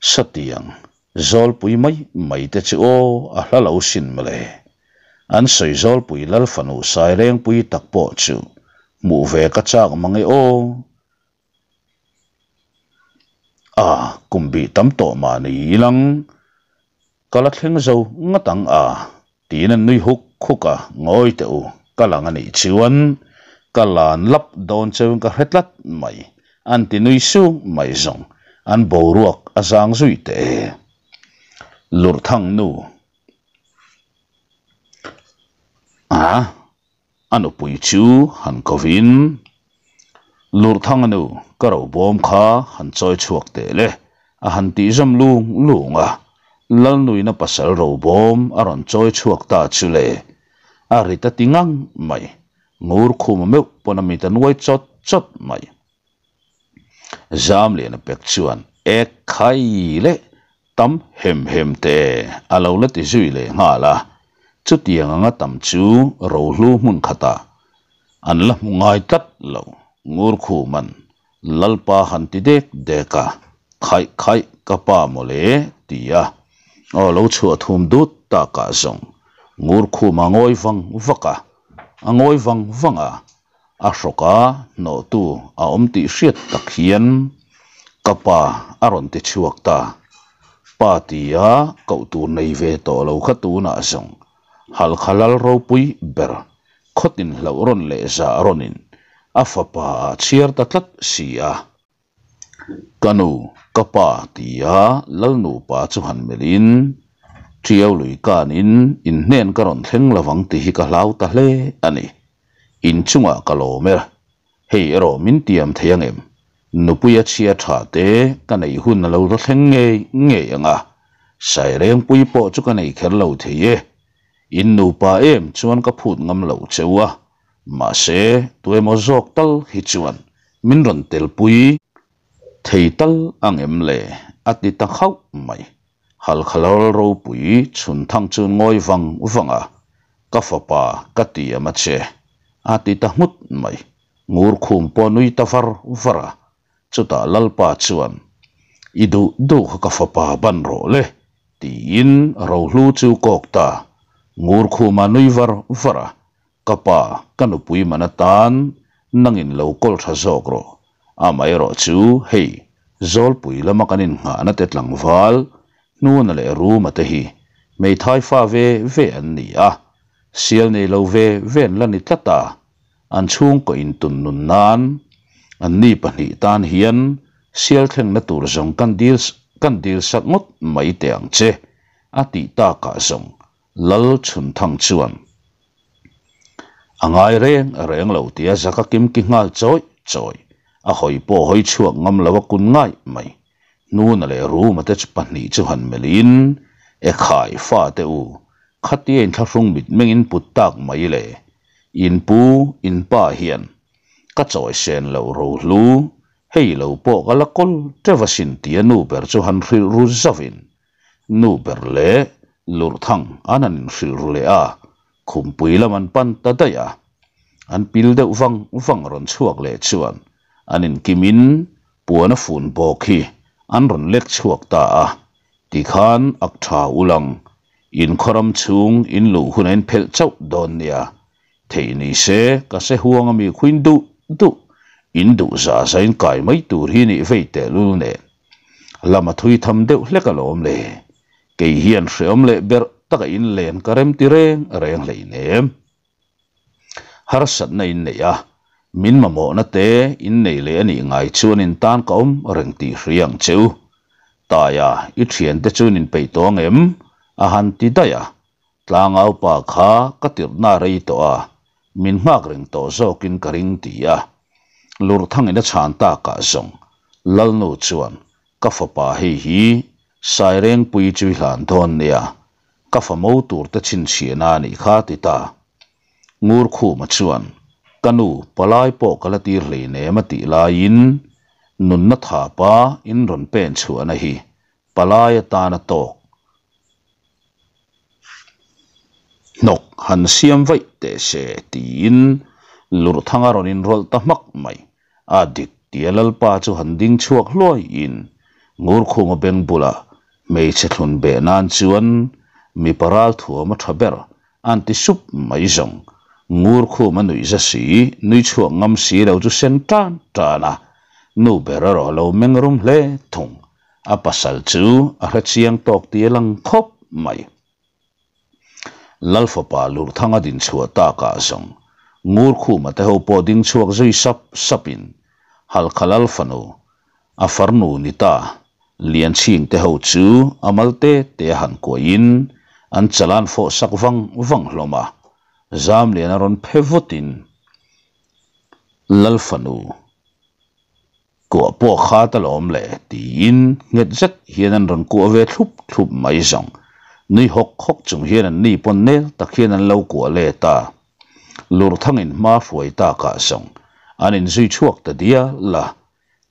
Satiang, Zawlpui mai mai te chu aw a hla lo sin mawle. An sawi Zawlpui lal fanu Sairengpui tak pawh chu hmuh ve ka chak mang e aw. A, kum bih tam tawh mah ni ilang. Ka la thleng zo ngat ang a, tiin an nui huk huk a, ngawi teh u, ka lang a nih chuan ka lan lap dawn cheu ka hre tlat mai, an ti nui sung mai zawng, an boruak a zang zui teh e. Lurthang nu. A, a nupui chu han kovin, Lurthanga nu, ka robawm kha han chawi chhuak teh le, a han tih zawm lung lung a. Lalnuina pasal robawm a rawn chawi chhuak ta chu le, a rit a ti ngang mai. Ngurkhuma meuh pawn a mit a nuai chawt chawt mai. Zamliana pek chuan ek khai leh tam hem hem te a lo la ti zui leh nghal a, chutiang anga tam chu rohlu hmun khatah an la hmu ngai tlat lo. Ngurkhuman Lalpa han ti dek dek a, Khaih khaih ka pa mawle ti a, aw lo chhuah thum dut takah zawng Ngurkhuma ngawi vang vak a, a ngawi vang vang a, A hrawk a, hnawhtu a awm tih hriat tak hian ka pa a rawn ti chhuak ta. Pa tia koh tur nei ve tawh lo kha tunah zawng Halkha lal ropui ber khawtin hlauh rawn leh zah rawnin a fapa ah chhiar ta tlat si a. Ka nu, ka pa tia lal nupa chu han melhin Ṭiau lui kanin in hnen ka rawn thleng lovang tih hi ka hlau ta hle a ni. In chungah ka lawm e, hei erawh min tiam thei ang em? Nupuia chhia tha te ka neih hun a lo la thleng ngei ngei ang a, Sairengpui pawh chu ka nei kher lo thei e. In nupa em chuan ka phut ngam lo cheu a, mahse tuemaw zawk tal hi chuan min rawn telpui thei tal ang em le? a ti ta khauh mai. Halkhalal ropui chhun thang chu ngawi vang vang a, Ka fapa ka ti em a che, a ti ta nghut mai. Ngur khum pawh nui ta var var a, chutah Lalpa chuan, I duh duh kha ka fapa ban rawh le, tiin rohlu chu kawk ta. Ngur khuma nui var var a, Ka pa, ka nupui man atan nangin lo kawl tha zawk rawh. Amaherawh chu hei, Zawlpui lama kan innghahna te tlangval, Hnuna leh Ruma te hi hmeithai fa ve ve an ni a, sial nei lo ve ve an la ni tlat a, an chhungkaw intun nun nan anni pahnih tan hian sial thlengna tur zawng kan dil kan dil sak ngawt mai teh ang che, a tih takah zawng Lal Chhunthang chuan a ngai reng reng lo tia zaka kimki nghal chawi chawi a hawi pawh hawi chhuak ngam lo a kun ngai mai. Hnuna leh Ruma te chu pahnih chu han melhin, E khai fate u, khatia inthlahrung mitmengin put tak mai le, in pu, in pa hian ka chawi sen lo rohlu, hei lo pawh ka la kawl teuh asin tia nu ber chu han hrilh ru zauhin Nu ber leh Lurthang an han inhrilh ru leh a, khumpui lam an pan ta daih a. An pil deuh vang vang rawn chhuak leh chuan an inkimin puan a fun bawk hi an rawn lek chhuak ta a, tikhan ak tha ulang, in khawram chhung in luh hun a inphelh chauh dawn nia, theih ni se ka se huang ami khuin duh duh, in duh za za in kai mai tur hi nih vei tehlul nen. Lama thui tham deuh hlek alawm le. Kei hian hreawm leh berh taka inlen ka rem ti reng reng hleinem. Harsatna in nei a, min mamawhna te in nei leh a nih ngai chuan in tan ka awm reng tih hria ang che u. Taia, i thiante chu in inpeih tawh ang em? a han ti daih a. Tlangau pa kha ka tirhna rei tawh a, min nghak reng tawh zawkin ka ring ti a. Lurthangin a chhan takah zawng Lalnu chuan ka fapa hei hi Sairengpui chu i hlan dawn nia, ka fa mo tur te chhinchhiahna a nih kha ti ta. Ngurkhuma chuan ka nu palai pawh ka la tir hleinem a tih laiin nunna thapa in rawn pen chhuahna hi palai atana tawk hnawk han siam vaih teh se tiin Lurthanga rawn inrawlh ta hmak mai. A dik tia Lalpa chu han ding chhuak hluaiin Ngurkhuma beng bulah hmeichhe thlun beh nan chuan mipa ral thuam a tha ber an ti sup mai zawng. Ngurkhuma nuih za si, nui chhuak ngam si lo chu sen tan tan a, nu ber erawh a lo meng rum hle thung. A pasal chu a hre chiang tawk tih a lang khawp mai. Lal fapa Lurthanga din chhuah takah zawng Ngurkhuma te ho pawh ding chhuak zui sap sapin Halkha Lal fanu a farnu ni ta Lianchhing te ho chu a mal te te a han kuahin an chalan fawh sak vang vang hlawm a. Zamliana rawn phe vutin Lal fanu kuah pawh khat alawm le tiin nghet zet hian an rawn kuah ve thlup thlup mai zawng. Nui hawk hawk chung hian an ni pawn nel tak hian an lo kuah let a. Lurthangin hma hruai takah zawng an inzui chhuak ta dial a.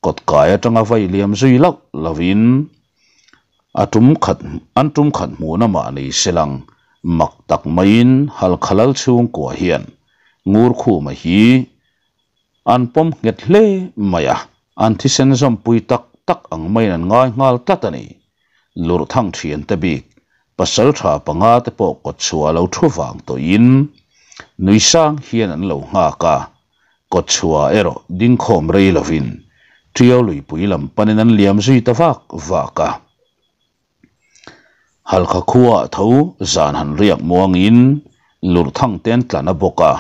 Kawt kai atanga vai liam zui loh lovin a tum khat an tum khat hmuhna mah ni se lang mak tak maiin Halkha lal chhungkua hian Ngurkhuma hi an pawm nghet hle mai a, an thisen zawmpui tak tak ang maiin an ngai nghal tlat a ni. Lurthang thiante bik pasal tha panga te pawh kawt chhuah lo thu vang tawhin nui sang hian an lo nghak a, Kawtchhuah erawh dingkhawm rei lovin Tiau luipui lam panin an liam zui ta vak vak a. Halkha khuaah tho zan han riak muangin Lurthang te an tlan a bawk a,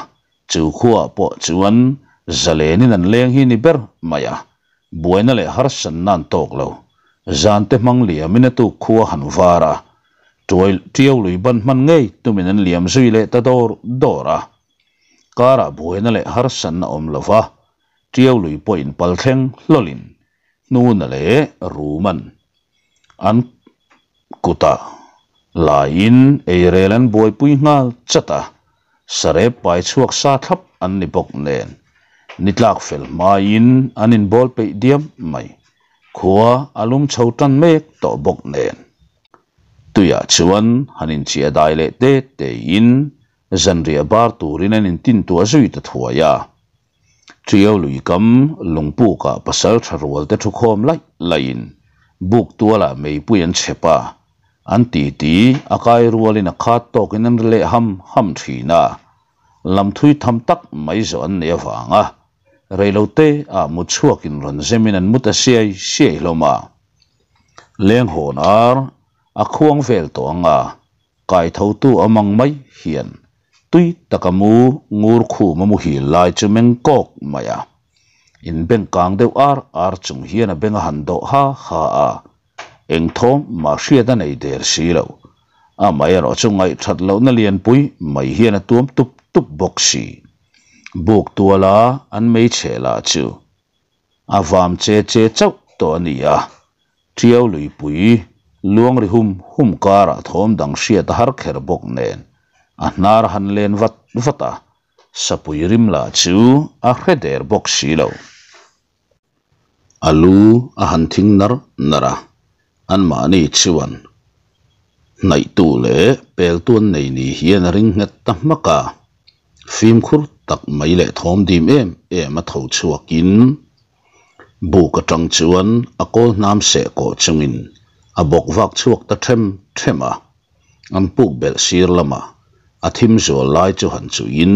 chu khuaah pawh chuan zalenin an leng hi ni ber mai a, buaina leh harsanna an tawk lo. Zan te hmang liamin a tuk khua han var a, Tiau lui ban hman ngei tumin an liam zui leh ta dawr dawr a. Karah buaina leh harsatna awm lova Tiau lui pawh inpal thleng hlawlin hnuna leh Ruman an kutah laiin eirel an buaipui nghal chat a, sarep pai chhuak sa thlap an ni bawk nen ni tlak fel hmaiin an inbawl peih diam mai. Khua a lum chho tan mek tawh bawk nen tuiah chuan han inchiah dai leh te tein Zanriah bar turin an intintuah zui ta thuai a. Tiau lui kam lungpukah pasal tha rual te thukhawm laih laihin buk tualah meipui an chhep a, an titi a kai rualin a khat tawkin an ri leh ham ham thin a. Lam thui tham tak mai zawh an nei avanga reilote ah mut chhuakin rawn zemin an mu ta siai siai hlawm a. Lenghawn ar a khuang vel tawh ang a, Kaithotu awm ang mai hian tui taka mu ngur khum a muhil lai chu meng kawk mai a. In beng kang deuh ar ar chung hian a beng a han dawh ha ha a, eng thawm mah hriat a nei der si lo. Amaherawh chu ngaihthat lohna lianpui mai hian a tuam tup tup bawk si. Buk tuala an meichhe lah chu A vam che che chauh tawh a ni a, Tiau luipui luang ri hum hum karah thawm dang hriat a har kher bawk nen a hnar a han len vat vat a, sapui rim lah chu a hre der bawk si lo. A lu a han thing nar nar a, anmahni chuan hnaihtu leh peltu an nei ni hian a ring nghet ta hmak a. Fimkhur tak mai leh thawm dim em em a tho chhuakin buk atang chuan a kawl hnam seh kawh chungin a bawk vak chhuak ta them them a. An puk belh sir lamah a thim zual lai chu han chuhin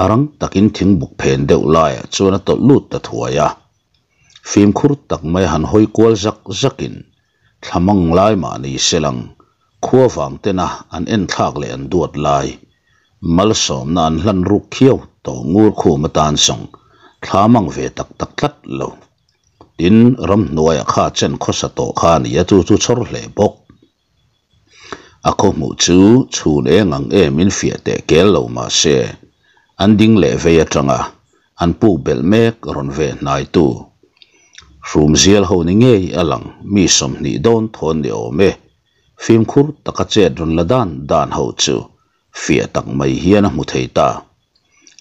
a rang takin thingbuk phen deuh laiah chuan a tawlh lut ta thuai a. Fimkhur tak mai han hawi kual zak zakin thlamang lai mah ni se lang khua vang tena an enthlak leh an duat lai malsawmna an hlan ruk khiau tawh ngur khum atan sawng thlamang ve tak tak tlat lo. Tin, ramhnuaiah kha chen khawsa tawh kha a ni a, chu chu chhawr hle bawk. A khaw hmuh chu chhun eng ang em in fiah teh kel lo mah se, an ding leh vei atanga an puk belh mek rawn ve hnaitu Hrumzial ho ni ngei a lang mi 20 dawn thawn ni awm e, fimkhur taka chet rawn la dan dan ho chu fiah tak mai hian a hmu thei ta.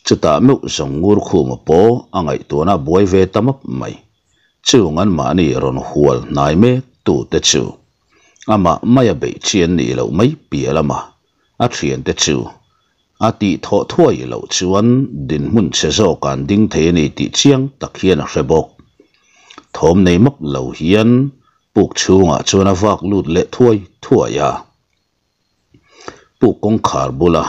Chutah meuh zawng ngur khuma pawh a ngaihtuahna a buai ve ta map mai. Chung anmahni rawn hual hnai mek tute chu Amah maia beih chi an nih loh mai piah lama a thiante chu a tih thawh thuai loh chuan dinhmun chhe zawk an ding thei a ni tih chiang tak hian a hre bawk. Thawm nei map lo hian puk chhungah chuan a vak lut leh thuai thuai a. Puk kawngkhar bula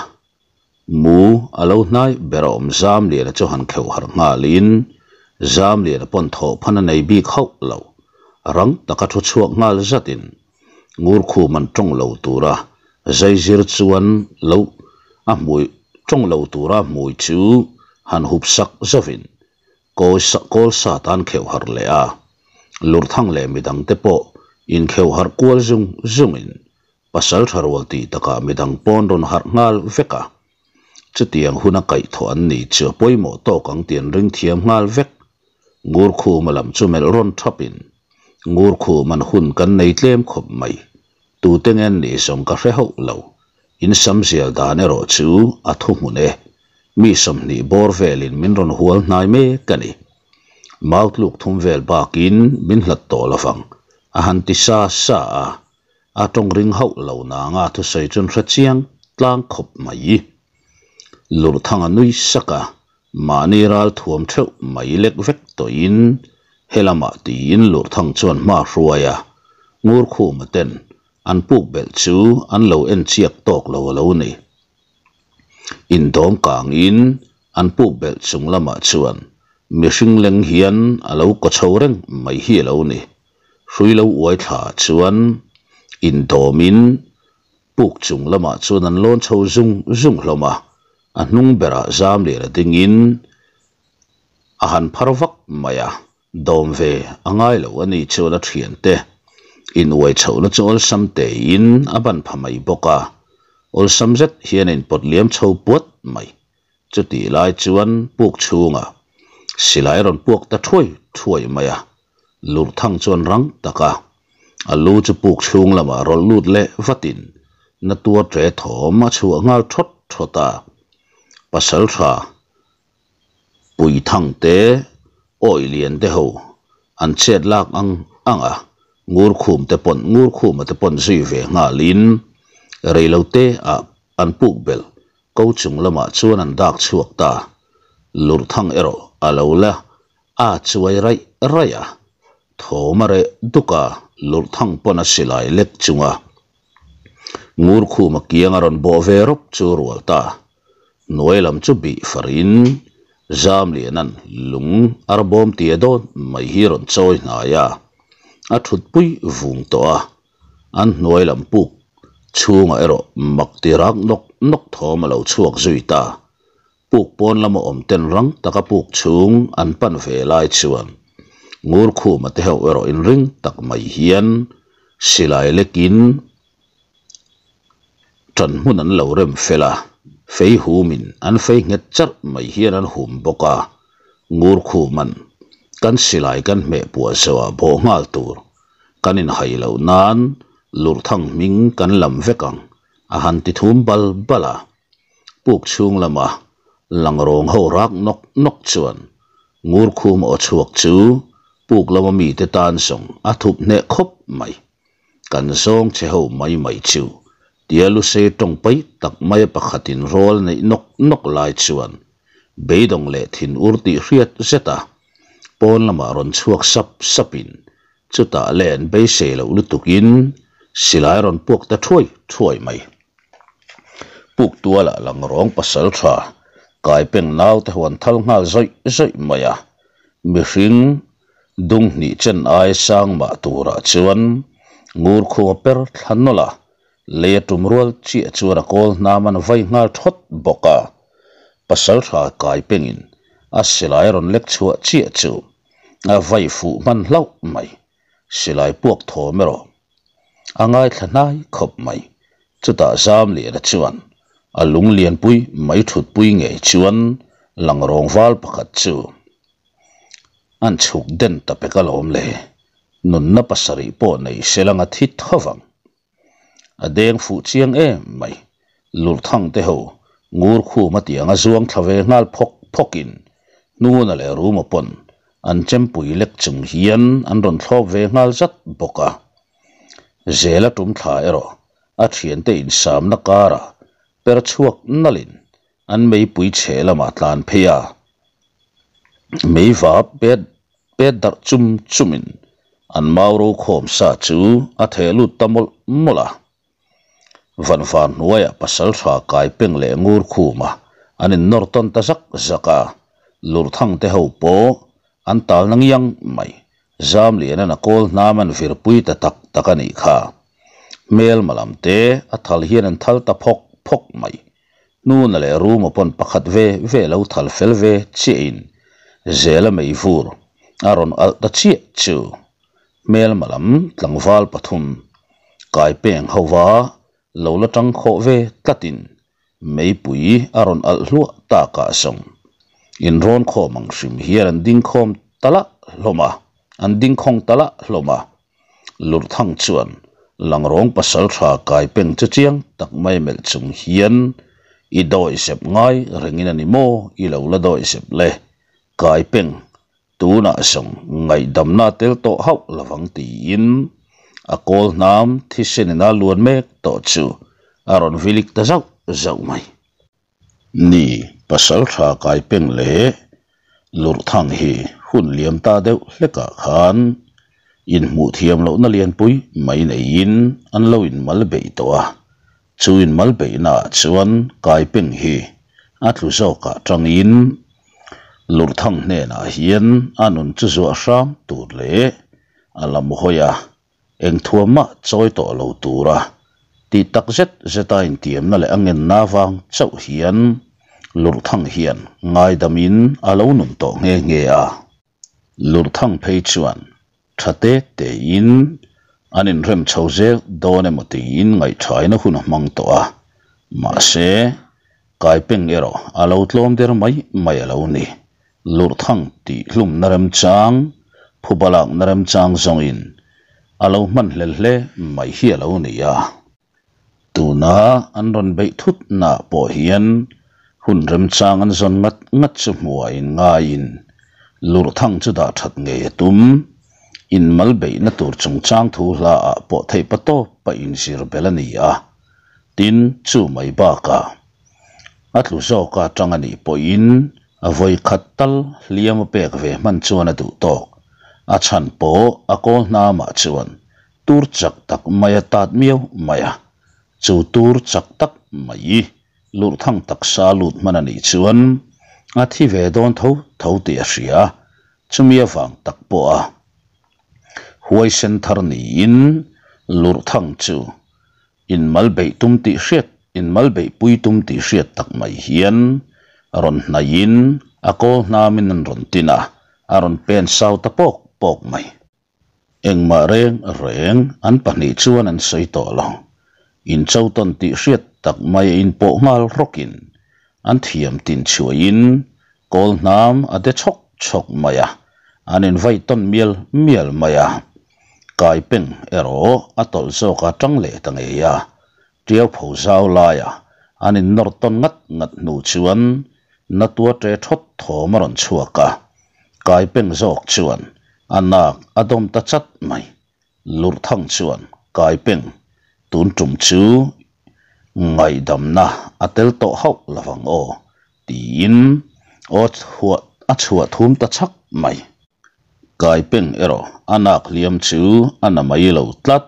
mu a lo hnai ber a awm Zamliana chu han kheuh harh nghalin Zamliana pawn thawh phan a nei bik hauh lo. Rang taka thu chhuak nghal zatin Ngurkhum an tawng lo tura zaizir chuan lo a hmui tawng lo tura hmui chu han hup sak zovin kawl sat an kheuh harh leh a. Lurthang leh midangte pawh inkheuh harh kual zung zungin Pasal tha rual tih takah midang pawn rawn harh nghal vek a. Chutiang huna kaihthawh an ni chu a pawimawh tawk ang tih an ring thiam nghal vek. Ngurkhuma lam chu melh rawn thapin, Ngurkhuman hun kan nei tlem khawp mai. Tute nge an nih zawng ka hre hauh lo. In sam zial dan erawh chu a thuhmun e. Mi 20 bawr velin min rawn hual hnai mek a ni. Mau tluk thum vel bakin min hlat tawh lovang, a han ti sa sa a. A tawng ring hauh lo nanga thusawi chu an hre chiang tlang khawp mai. Lurthang a nui sak a, mahni ral thuam theuh mai lek vek tawhin helamah tiin Lurthang chuan hma hruai a, Ngurkhuma ten an puk belh chu an lo en chiak tawk lo a lo ni. Indawm kangin an puk belh chung lamah chuan mihring leng hian a lo kaw chho reng mai hi a lo ni. Hrui lo uai thla chuan indawmin Puk chung lamah chuan an lawn chho zung zung hlawm a, a hnung berah zam lian a dingin a han phar vak mai a, dawm ve a ngai lo a nih chuan a thiante inuai chhohna chu awlsam tein a ban pha mai bawk a, awlsam zet hian a inpawt liam chho puat mai. Chutih lai chuan puk chhungah silai a rawn puak ta thuai thuai mai a, Lurthang chuan rang taka a lu chu puk chhung lamah rawlh lut leh vatin na tuar ṭe thawm a chhuah nghal ṭhawt ṭhawt a. Pasalṭha Puithang te awi lian te ho an chet lak ang ang a, Ngurkhum te pawn Ngurkhuma te pawn zui ve nghalin reilote ah an puk belh Ko chung lamah chuan an dak chhuak ta. Lurthang erawh a lo la a chuai raih raih a, thawm a reh duk a, Lurthang pawn a silai lek chunga Ngurkhuma kiang a rawn bawh ve rawp chu rual ta. Hnuai lam chu bih farin Zamliana'n lung arbawm tia dawn mai hi rawn chawi hnai a, a thutpui vung tawh a. An hnuai lam puk chhungah erawh mak ti rak nawk nawk thawm a lo chhuak zui ta. Puk pawn lama awm ten rang taka puk chhung an pan ve lai chuan Ngurkhuma te ho erawh inring tak mai hian silai lekin ṭan hmun an lo rem fel a, fei humin an fei nghet charh mai hian an hum bawk a. Ngurkhuman kan silai kan hmeh puah zawhah bawh nghal tur Kan inhai loh nan Lurthang hming kan lam vek ang, a han ti thum bal bal a. Puk chhung lama langrawng ho rak nawk nawk chuan Ngurkhum aw chhuak chu puk lama mite tan zawng a thup hneh khawp mai. Kan zawng che ho mai mai chu tia lusei tawng pai tak maia pakhatin rawl neih nawk nawk lai chuan beidawng leh thin ur tih hriat zet a pawn lamah rawn chhuak sap sapin Chutah len beisei loh lutukin silai rawn puak ta thuai thuai mai. Puk tualah langrawng pasal tha kai peng naute ho an thal nghal zawih zawih mai a, mihring dung hnih chen ai sang mah turah chuan ngur khung a per thla nawlh a, lei a tum rual chiah chuan a kawl hnam an vai nghal thawt bawk a. Pasal tha kai pengin a silai rawn lek chhuah chiah chu A vai fuh hman hlauh mai. Silai puak thawm erawh a ngaithla hnai khawp mai. Chutah Zamliana chuan a lung lianpui mai thutpui ngei chuan langrawng val pakhat chu an chhuk den ta pek alawm le. Nunna pasarih pawh nei se langa thi thovang. A deng fuh chiang em mai. Lurthang te ho ngur khum a tiang a zuang thla ve nghal phawk phawkin hnuna leh ruma pawn an chempui lek chung hian an rawn thlawp ve nghal zat bawk a. Zela tum thla erawh a thiante insamna karah per chhuak nalhin an meipui chhe lamah tlan phei a, meiva pet pet darh chum chumin an mau ro khawm sa chu a theh lut ta mawlh mawlh a. Vanvar hnuaiah pasal tha kai peng leh ngur khuma an innawr tawn ta zak zak a, lurthang te ho pawh an talna ngiang mai. Zamliana'n a kawl hnam an virpui ta tak tak a nih kha. Hmelma lam te a thal hian an thal ta phawk phawk mai. Hnuna leh Ruma pawn pakhat ve ve lo thal fel ve chiahin Zela meivur a rawn alh ta chiah chu. Hmelma lam tlangval pathum kai peng hova lo la tang khawh ve tlatin. Meipui a rawn alh hluah takah zawng inrawn khawm ang hrim hian an ding khawm ta lah hlawm a, an ding khawng ta lah hlawm a. Lurthang chuan Langrawng pasaltha kai peng chu chiang tak mai melh chung hian i dawi zep ngai rengin a ni maw i lo la dawi zep le kai peng Tunah zawng ngaihdamna tel tawh hauh lovang tiin a kawl hnam thisen ina luan mek tawh chu a rawn vilik ta zauh zauh mai. Ni, pasal tha kai peng leh lurhthang hi hun liam ta deuh hlekah khan inhmuh thiam lohna lianpui mai neiin an lo inmal beih tawh a, chu inmal beihnaah chuan kai peng hi a tlu zawkah tangin Lurthang hnenah hian a nun chu zuah hram tur leh a lam hawi a, eng thuam mah chawi tawh lo tura tih tak zet zeta intiamna leh a ngenna avang chauh hian Lurthang hian ngaidamin a lo nun tawh nghe nghe a. Lurthang phei chuan tha te tein an inrem chho zel dawn emaw tiin ngaihṭhaina hun a hmang tawh a, mahse, Kaipeng erawh a lo tlawm der mai mai a lo ni. Lurthang tih hlumna remchang, phuba lakna remchang zawngin a lo hman hlel hle mai hi a lo ni a. Tuna an rawn beih thutnaah pawh hian hun remchang an zawn ngat ngat chu hmuain ngaiin lurthang chu dah that ngei a tum. Inmal beihna tur chungchang thu hlaah pawh theih patawp a inzir belh a ni a. Tin, chu mai bakah a tlu zawka tang a nih pawhin a vawi khat tal hliam a pek ve hman chuan a duh tawk. A chhan pawh a kawl hnamah chuan Tur chak tak mai a tat miau mai a, chu tur chak tak mai lurhthang taksa lut hman a nih chuan a thi ve dawn tho tho tih a hria, chumi avang tak pawh a huaisen thar niin lurhthang chu inmal beih tum tih hriat inmal beih pui tum tih hriat tak mai hian rawn hnaihin a kawl hnamin an rawn tin a, a rawn pen sau ta pawk pawk mai. Engmah reng reng an pahnih chuan an sawi tawh lo. Incho tawn tih hriat tak mai a inpawh nghal rawkin an thiam tin chhuahin kawl hnam a de chhawk chhawk mai a, an invai tawn mial mial mai a. Kai peng erawh a tawlh zawk a tang leh ta ngei a, tiau pho zau laia an innawr tawn ngat ngat hnu chuan natua ṭe thawt thawm a rawn chhuak a. Kai peng zawk chuan a nak a dawm ta chat mai. Lurhthang chuan Kai peng tun tum chu ngaihdamna a tel tawh hauh lovang aw tiin aw chhuah a chhuah thum ta chhak mai. Kai peng erawh a nak hliam chu a na mai lo tlat.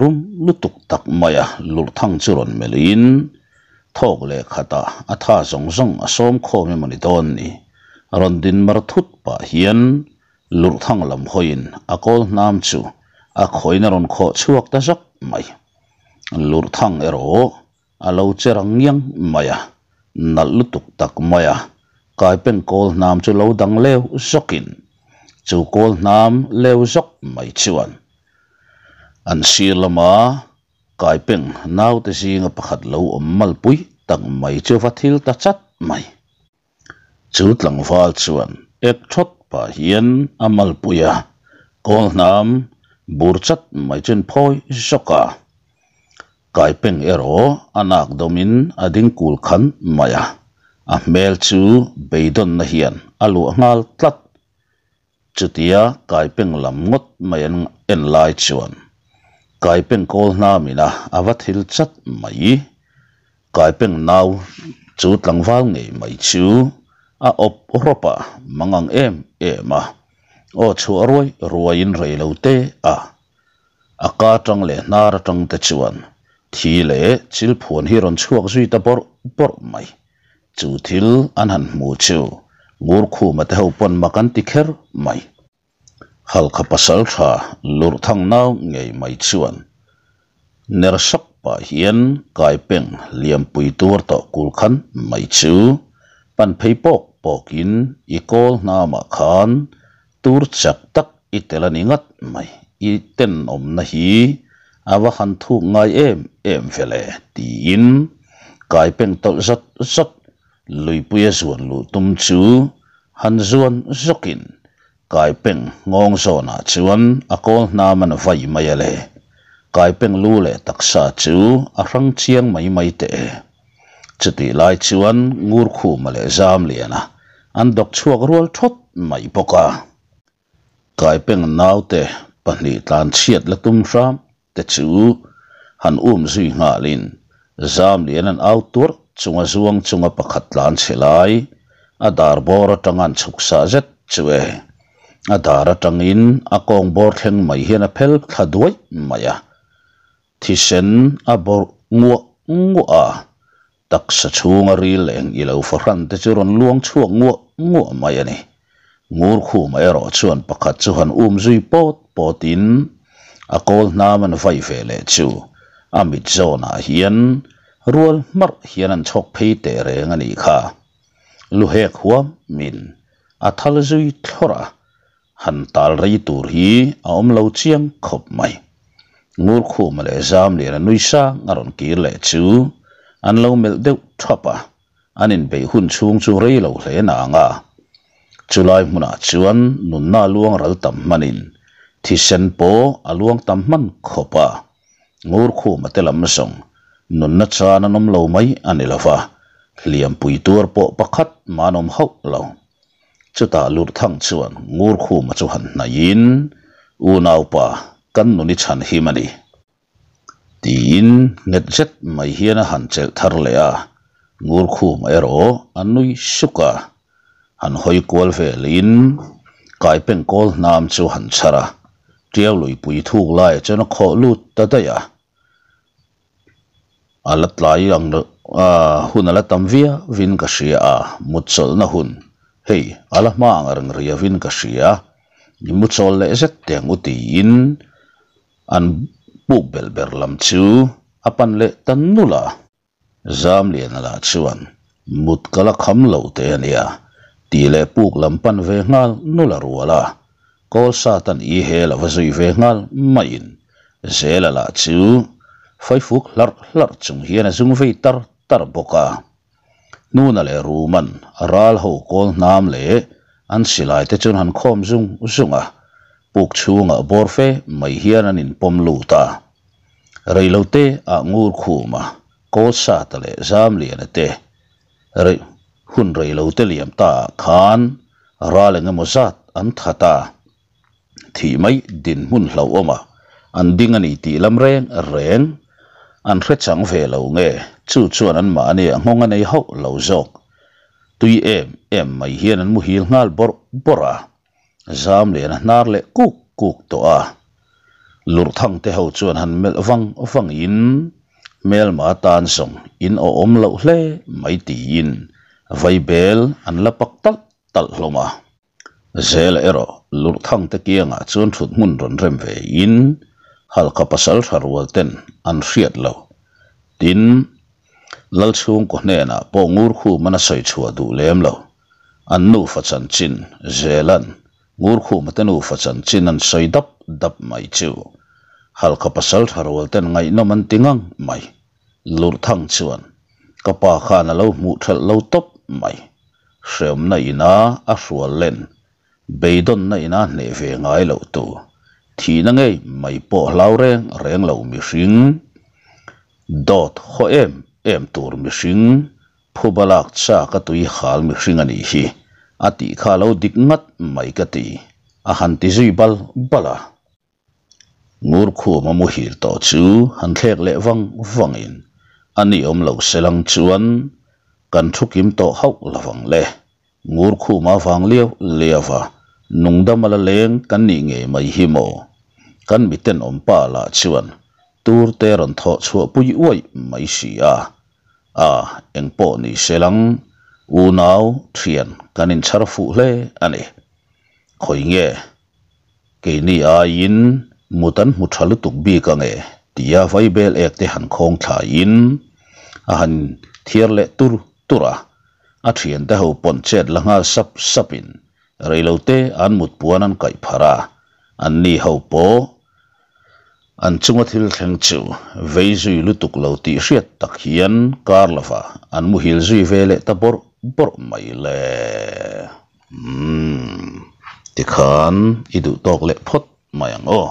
Rum lutuk tak maia lurhthang chu rawn melhin thawk leh khatah a tha zawng zawng a sawm khawm emaw ni dawn ni. Rawn din mar thut pah hian lurhthang lam hawiin a kawl hnam chu a khawiin a rawn khawh chhuak ta zawk mai. Lurhthang erawh a lo che rang ngiang mai a, nalh lutuk tak mai a, kaipen kawl hnam chu lo dang leu zawkin chu kawl hnam leu zawk mai chuan an sir lama kaipeng naute zinga pakhat lo awm malpui tak mai chu va thil ta chat mai. Chu tlangval chuan ek thawt pah hian a malpui a, kawl hnam bur chat mai chu an phawi zawk a. Kaipeng erawh a nak dawmin a ding kul khan mai a, a hmel chu beidawnna hian a luah nghal tlat. Chutia Kaipeng lam ngawt mai an en lai chuan Kaipeng kawl hnamina a va thil chat mai. Kaipeng nau chu tlangval ngei mai chu a awp rawp a, mangang em em a, aw chhuah ruai ruaiin rei lo te a. A ka atang leh hnar atang te chuan thi leh chil phuan hi rawn chhuak zui ta bawrh bawrh mai. Chu thil an han hmu chu Ngurkhuma te ho pawn mak an ti kher mai. Halkha pasal tha lurh thang nau ngei mai chuan ner sawk pah hian kaipeng liampui tur tawh kul khan mai chu pan phei pawk pawkin i kawl hnamah khan tur chak tak i tel a ni ngat mai, i tenawmna hi a va han thuk ngai em em ve le tiin Kaipeng tawlh zawt zawt luipuia zuan luh tum chu han zuan zawkin Kaipeng nghawng zawnah chuan a kawl hnam an vai mai a le. Kaipeng lu leh taksa chu a hrang chiang mai mai teh e. Chutih lai chuan Ngurkhuma leh Zamliana an dawk chhuak rual thawt mai bawk a. Kaipeng naute pahnih tlan chhiat la tum hram te chu han um zui nghalin Zamlian an au tuarh chunga zuang chunga pakhat tlan chhe lai a dar bawr atanga an chhuk sah zet chu e. A dar atangin a kawng bawr thleng mai hian a phel thla duai mai a. Thisen a bawrh nguah nguah a, taksa chhunga ril eng i lo fahran te chu rawn luang chhuak nguah nguah mai a ni. Ngurkhuma erawh chuan pakhat chu han um zui pawt pawtin a kawl hnam an vai ve leh chu a mit zawnah hian rual hmarh hian an chhawk phei teh reng a nih kha. Luhek huam min a thal zui thlawrh a, Han tal rei tur hi a awm lo chiang khawp mai. Ngurkhuma leh Zamliana nui sang a rawn kir leh chu an lo melh deuh thap a, an inbeih hun chhung chu rei lo hle nang a. Chulai hmunah chuan nunna luang ral tam hmanin thisen pawh a luang tam hman khawp a. Ngurkhuma te lam zawng nunna chan an awm lo mai a ni lova, hliampui tuar pawh pakhat mah an awm hauh lo. Chutah Lurthang chuan Ngurkhuma chu han hnaihin, Unaupa, kan nun i chhan him a ni. Tiin nghet zet mai hian a han chelh thar leh a, Ngurkhuma erawh a nui suk a. Han hawi kual velin Kaipeng kawl hnam chu han chhar a, Tiau luipui thuk laiah chuan a khawh lut ta daih a. A la tlai ang loh a, hun a la tam viauvin ka hria a, mut chawlhna hun hei a la hma ang reng riauvin ka hria, i mu chawl leh zet teh ang u tiin an puk belh ber lam chu a pan leh ta nulh a. Zamliana lah chuan mut ka la kham lo teh a nia tih leh puk lam pan ve nghal nulh a rual a, Kawl satan i he lo va zui ve nghal maiin Zela lah chu faifuk hlarh hlarh chung hian a zum vei tar tar bawk a. Hnuna leh Ruman ral ho kawl hnam leh an silai te chuan han khawm zung zung a, puk chhungah bawr fe mai hian an inpawm lut a. Reilote ah ngur khum a, kawl sata leh Zamliana te rei hun reilote liam ta ah khan ral eng emaw zat an that a, thih mai dinhmun hlauhawm a an ding a ni tih lam reng reng an hre chang ve lo nge chu chuan anmahni a nghawng a nei hauh lo zawk. Tui em em mai hian an muhil nghal bawrh bawrh a, zam lian a hnar leh kuk kuk tawh a. Lurthang te ho chuan han melh vang vang in hmelma tan zawng in awhawm loh hle mai tiin vaibel an la pak talh talh hlawm a. Zela erawh Lurthang te kiangah chuan thut hmun rawn rem ve in Halkha pasal tha rual ten an hriat lo. Tin, Lalchhungkaw hnenah pawh Ngurkhum an a sawi chhuah duh lem lo. An nufa chanchin Zela'n Ngurkhuma te nufa chanchin an sawi dap dap mai chu Halkha pasal tha rual ten ngaihnawm an ti ngang mai. Lurthang chuan ka pa khan a lo hmuh thelh lo tawp mai. Hreawmna ina a hrual len, beidawnna ina hneh ve ngai loh tu, thihna ngei mai pawh hlau reng reng lo mihring, dawt haw em em tur mihring, phuba lak chak a tui hal mihring a nih hi a tih kha a lo dik ngat mai ka ti, a han ti zui bal bal a. Ngurkhuma muhil tawh chu han thlek leh vang vangin a ni awm lo selang chuan kan thu kim tawh hauh lovang le. Ngurkhuma vang liau liau a, nungdam a la leng kan nih ngei mai hi maw? Kan mitenawm pa lah chuan tur te rawn thawh chhuah pui uaih mai si a. A, engpawh ni selang, unau, thian kan inchhar fuh hle a ni. Khawi nge? Keini aiin mut an hmu tha lutuk bik ange tia vaibel ek te han khawng thlaiin a han thiar leh tur tur a, a thiante ho pawn chet la nghal sap sapin reilote an mut puan an kaih pharh a, anni ho pawh. An chunga thil thleng chu vei zui lutuk lo tih hriat tak hian kar lovah an muhil zui ve leh ta bawrh bawrh mai le. Umm, tikhan i duh tawk leh phawt mai ang aw.